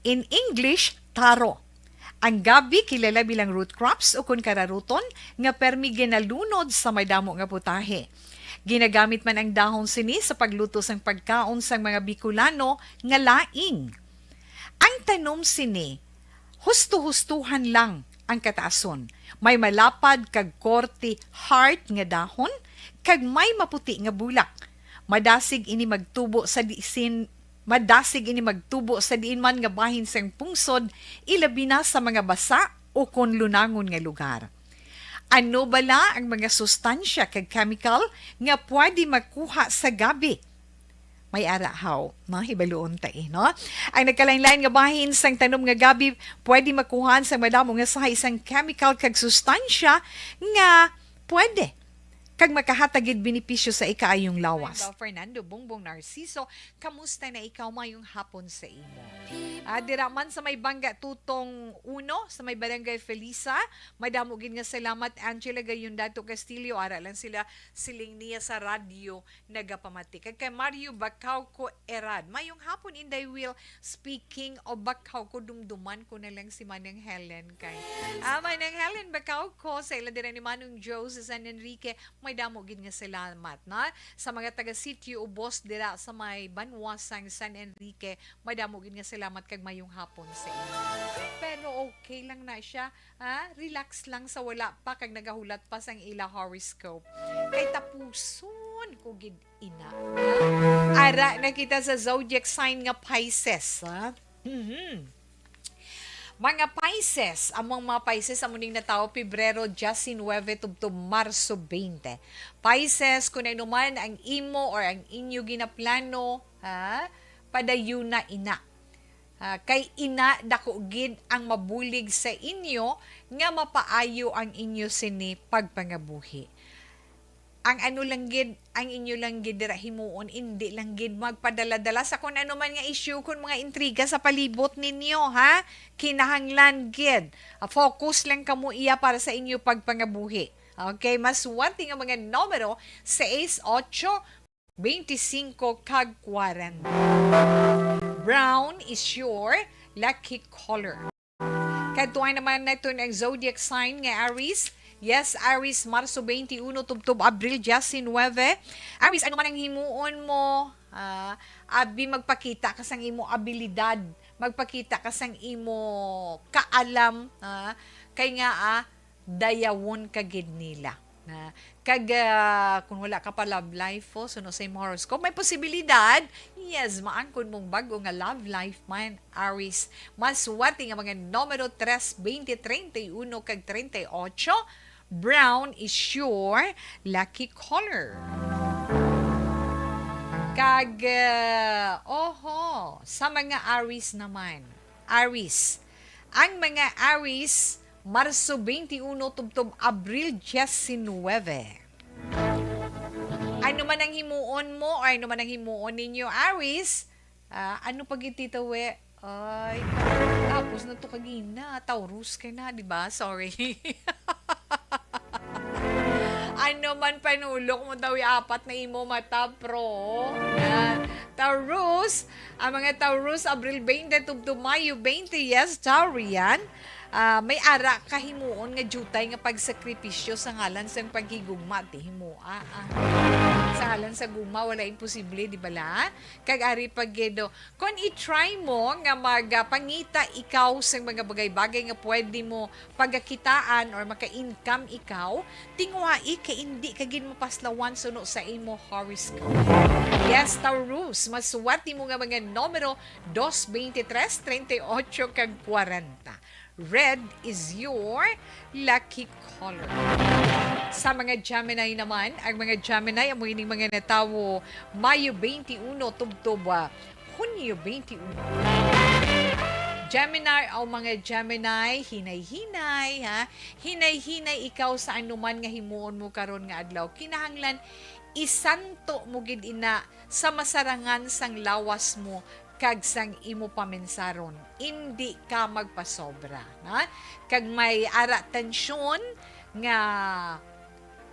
In English, taro. Ang gabi kilala bilang root crops ukon kararuton nga permi ginalunod sa madamo nga putahe. Ginagamit man ang dahon sini sa pagluto sang pagkaon sang mga Bicolano nga laing. Ang tanom sini, husto-hustuhan lang ang kataason. May malapad kag korte heart nga dahon, kag may maputi nga bulak. Madasig ini magtubo sa disin, madasig ini magtubo sa diin man nga bahin sang pungsod, ilabi na sa mga basa o kon lunangon nga lugar. Ano bala ang mga sustansya kag chemical nga pwede makuha sa gabi? May ara haw, no? Hibaluon ta, eh, no? Ang nagkalain-lain nga bahin sang tanom nga gabi pwede makuhaan sang madamo nga sahi sang chemical kag sustansya nga pwede kag makahatag gid benepisyo sa ikaayong lawas. Fernando Bongbong Narciso, kamusta na ikaw? Mayong hapon sa imo. Ah, dira man sa may Banga Tutong Uno, sa may Barangay Felisa, madamo gid nga salamat, Angela Gayundato Castillo, ara lang sila, siling niya, sa radyo nagapamati. Kag kay Mario Bacauco Erad, mayong hapon, Inday Will. Speaking of Bacauco, dumduman ko na lang si Manang Helen kay, ah, Manang Helen Bacauco, sa ila dira ni Manong Joe sa San Enrique, may damo gid nga salamat, na, sa mga taga-sitio ubos dira sa may banwa sang San Enrique, may damo gid nga salamat kag mayong hapon sa inyo. Pero okay lang na siya, ha? Relax lang sa wala pa kag nagahulat pa sang ila horoscope. Kay tapuson ko gid ina, ha? Ara na kita sa zodiac sign nga Pisces, ha? Mhm. Mga Pisces, among mga Pisces, amo ning natawo Pebrero diecinuebe tubtob Marso twenty. Pisces, kung ano man ang imo or ang inyo ginaplano, ha, padayuna ina. Ah, kay ina, dako gid ang mabulig sa inyo nga mapaayo ang inyo sini pagpangabuhi. Ang ano lang gid, ang inyo lang gid dira himuon, indi lang gid magpadala-dala sa kun ano man nga issue, kun mga intriga sa palibot ninyo, ha? Kinahanglan gid, ah, focus lang kamo iya para sa inyo pagpangabuhi. Okay, maswerte nga mga numero, sais, ocho, twenty-cinco, kag kwarenta. Brown is your lucky color. Kadtuan naman naton ang zodiac sign nga Aries. Yes, Aries, Marso twenty-uno tubtob Abril diecinuebe. Aries, ano man ang himuon mo, ah, abi magpakita ka sang imo abilidad, magpakita ka sang imo kaalam, ah, kay nga, ah, dayawon ka gid nila. Na, kag, ah, kung wala ka pa love life, oh, suno sa imo horoscope, may posibilidad, yes, maangkon mong bag-o nga love life man, Aries. Maswerte nga mga numero tres, twenty, treinta y uno, kag treinta y ocho. Brown is your lucky color. Kag, ah, oho, sa mga Aries naman, Aries, ang mga Aries, Marso twenty-uno tubtob Abril diecinuebe. Ano man ang himuon mo or ano man ang himuon ninyo, Aries, ah, ano pa gid, Tita We? Ay, tapos na to kagina. Taurus ka na, di ba? Sorry. Ano man panulok mo daw, apat na imo mata, pro. Yan. Taurus, ang mga Taurus, Abril twenty tubtob Mayo twenty, yes, Taurian. Ah, may ara ka himuon nga diutay nga pagsakripisyo sa ngalan sang paghigugma, ti himoa, ah. Sa ngalan sa gugma, wala imposible, di bala? Kag ari pa gid, oh, kon i-try mo nga magpangita ikaw sang mga bagay-bagay nga pwede mo pagakitaan or maka-income ikaw, tinguhai kay indi ka gid mapaslawan suno sa imo horoscope. Yes, Taurus, maswerte mo nga mga numero, dos, twenty-tres, treinta y ocho, kag kwarenta. Red is your lucky color. Sa mga Gemini naman, ang mga Gemini, amo ining mga natawo Mayo twenty-uno tubtob, ah, Hunyo twenty-uno. Gemini, o mga Gemini, hinay-hinay, ha? Hinay-hinay ikaw sa anuman nga himuon mo karon nga adlaw. Kinahanglan isanto mo gid ina sa masarangan sang lawas mo kag sang imo paminsaron. Indi ka magpasobra, ha? Kag may ara tensyon nga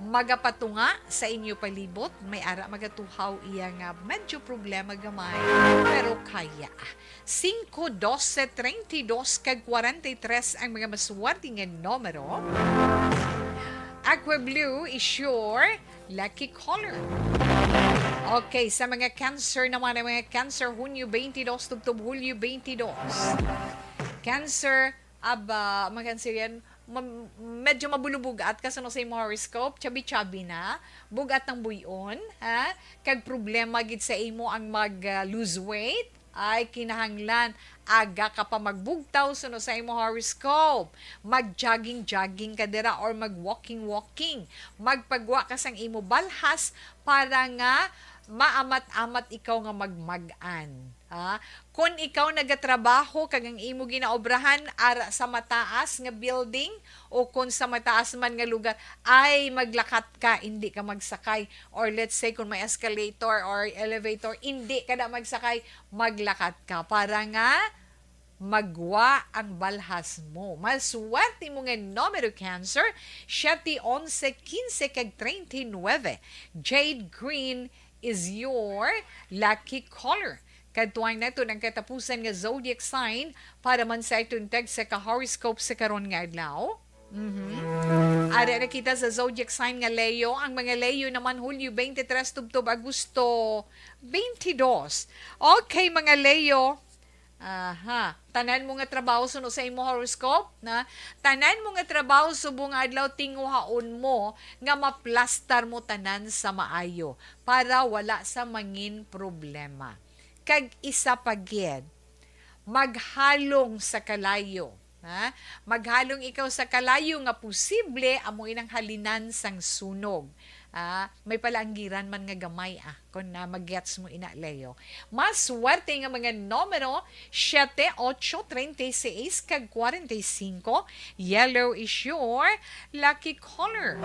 magapatunga sa inyo palibot, may ara magatuhaw iya nga medyo problema gamay, pero kaya. Cinco, doce, treinta y dos, kag kwarenta y tres ang mga maswerte nga numero. Aqua Blue is your lucky color. Okay, sa mga Cancer naman, ang mga Cancer, Hunyo twenty-dos tubtob Hulyo twenty-dos. Cancer, aba, mga Cancerian, ma-, medyo mabulubog-at ka suno sa imo horoscope, chubby-chubby na, bug-at ang buy-on, ha? Kag problema gid sa imo ang mag, ah, lose weight, ay kinahanglan aga ka pa magbugtaw suno sa imo horoscope. Mag-jogging-jogging ka dira or mag-walking-walking. Magpagwa ka sang imo balhas para nga maamat-amat ikaw nga magmag-an. Ha? Kon ikaw nagatrabaho kag ang imo ginaobrahan ara sa mataas nga building o kon sa mataas man nga lugar, ay maglakat ka, indi ka magsakay. Or let's say, kung may escalator or elevator, indi ka na magsakay, maglakat ka para nga magwa ang balhas mo. Maswerte mo nga numero, Cancer, siyete, onse, kinse, kag treinta y nuebe. Jade green is your lucky color. Kadtuan naton ang katapusan nga zodiac sign para man sa aton tag sa ka-horoscope sa karon nga adlaw. Mhm. Ari na kita sa zodiac sign nga Leo. Ang mga Leo naman, Hulyo twenty-tres tubtob Agosto twenty-dos. Okay, mga Leo. Aha. Tanan mo nga trabaho suno sa imo horoscope, na? Tanan mo nga trabaho subong adlaw, tinguhaon mo nga maplastar mo tanan sa maayo para wala sa mangin problema. Kag isa pa gid, maghalong sa kalayo. Ha? Maghalong ikaw sa kalayo nga posible amo inang halinan sang sunog. Ah, may palanggiran man nga gamay, ah, kung na mag-gets mo ina, Leo. Mas swerte nga mga numero, siete, ocho, treinta y seis, kag kwarenta y cinco. Yellow is your lucky color.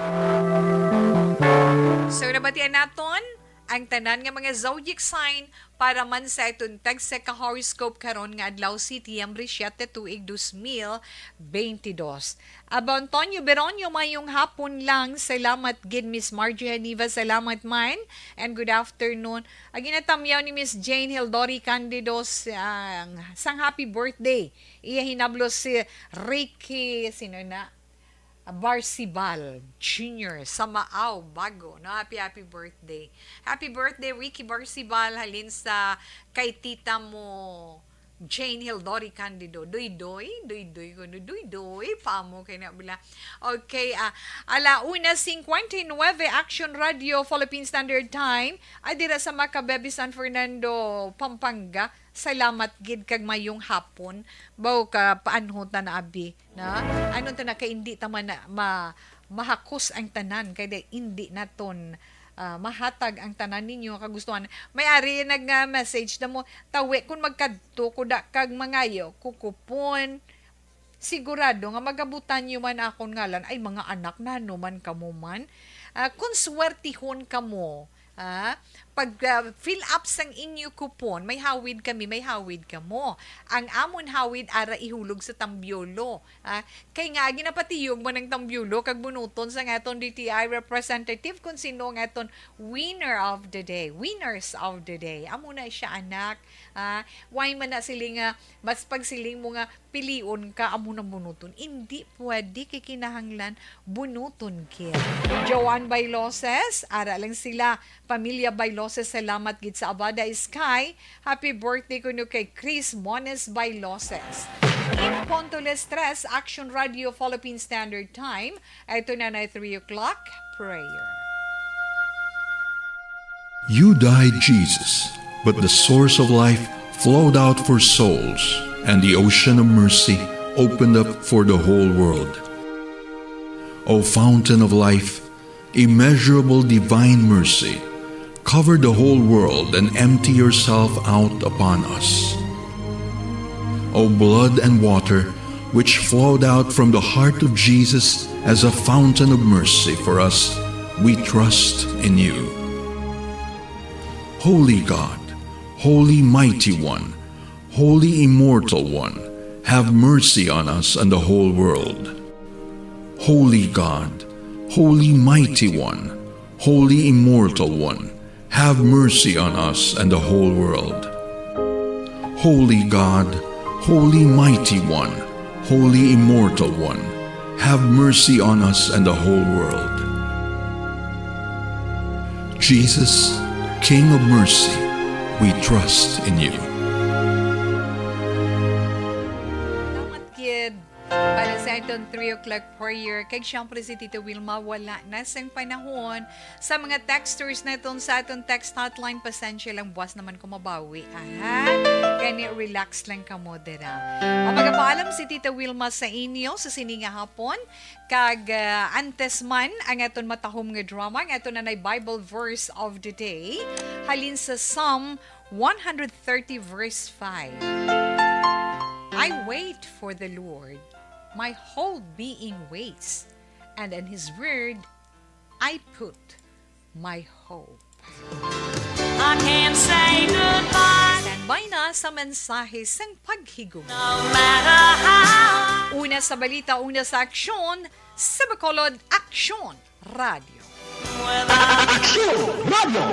So, nabatian naton ang tanan nga mga zodiac sign para man sa aton tagsa ka horoscope karon nga adlaw, Setyembre siete, tuig dos mil beintidos. Abo Antonio Beronio, mayong hapon lang. Salamat gid, Miss Margie Haniva. Salamat man. And good afternoon. Ang ginatamyaw ni Miss Jane Hildori Candido sang, sang happy birthday. Iya hinablo si Ricky, sino na? Barcibal Junior sa Maaw, Bago, no? Happy, happy birthday. Happy birthday, Ricky Barcibal, halin sa kay tita mo, Jane Hildori Candido. Doy-doy, doy-doy ko, no? Doy-doy, pamo kay na bala. Okay, ah, ala una cincuenta y nueve, Action Radio, Philippine Standard Time, ay dira sa Macabebe, San Fernando, Pampanga. Salamat gid kag mayong hapon. Baw ka paanhon ta na abi, na? Ano ta na kay hindi ta man na ma-, mahakos ang tanan kay di, hindi naton, ah, mahatag ang tanan ninyo nga kagustuhan. May ari nag, ah, message na mo, "Tawi, kung magkadto ko da kag mangayo ko kupon, sigurado nga magabutan nyo man akon ngalan." Ay, mga anak, nano man kamo man? Ah, kung swertihon kamo, ah, pag, ah, fill up sang inyo kupon, may hawid kami, may hawid kamo. Ang amon hawid ara ihulog sa tambyolo. Ah, kay nga, ginapatiyog man ang tambyolo kag bunuton sang aton D T I representative kung sino ang aton winner of the day, winners of the day. Amo na siya, anak. Ah, why man na siling nga, mas pagsiling mo nga pilion ka, amo nang bunuton. Indi pwede, kay kinahanglan bunuton gid. Joanne Bailoses, ara lang sila. Pamilya Bailoses, salamat gid sa Abada Sky. Happy birthday kuno kay Chris Mones Bailoses. In Pontoles tres, Action Radio Philippine Standard Time. Ito na na three o'clock prayer. You died, Jesus, but the source of life flowed out for souls, and the ocean of mercy opened up for the whole world. O fountain of life, immeasurable divine mercy, cover the whole world and empty yourself out upon us. O blood and water, which flowed out from the heart of Jesus as a fountain of mercy for us, we trust in you. Holy God, Holy Mighty One, Holy Immortal One, have mercy on us and the whole world. Holy God, Holy Mighty One, Holy Immortal One, have mercy on us and the whole world. Holy God, Holy Mighty One, Holy Immortal One, have mercy on us and the whole world. Jesus, King of mercy, we trust in you. Salamat gid para sa aton three o'clock prayer. Kag siyempre si Tita Wilma wala na sang panahon. Sa mga texters naton sa aton text hotline, pasensya lang, buwas naman ko mabawi, aha. Gani, relax lang kamo dira. Ang magapaalam si Tita Wilma sa inyo sa sini nga hapon. Kag, ah, antes man ang aton matahom nga drama, ang aton nanay Bible verse of the day, halin sa Psalm one hundred thirty verse five. "I wait for the Lord, my whole being waits, and in His word I put my hope." I can't say goodbye. Standby na sa mensahe sang paghigugma. No matter how. Una sa balita, una sa aksyon, sa Bacolod Aksyon Radio. Aksyon Radio.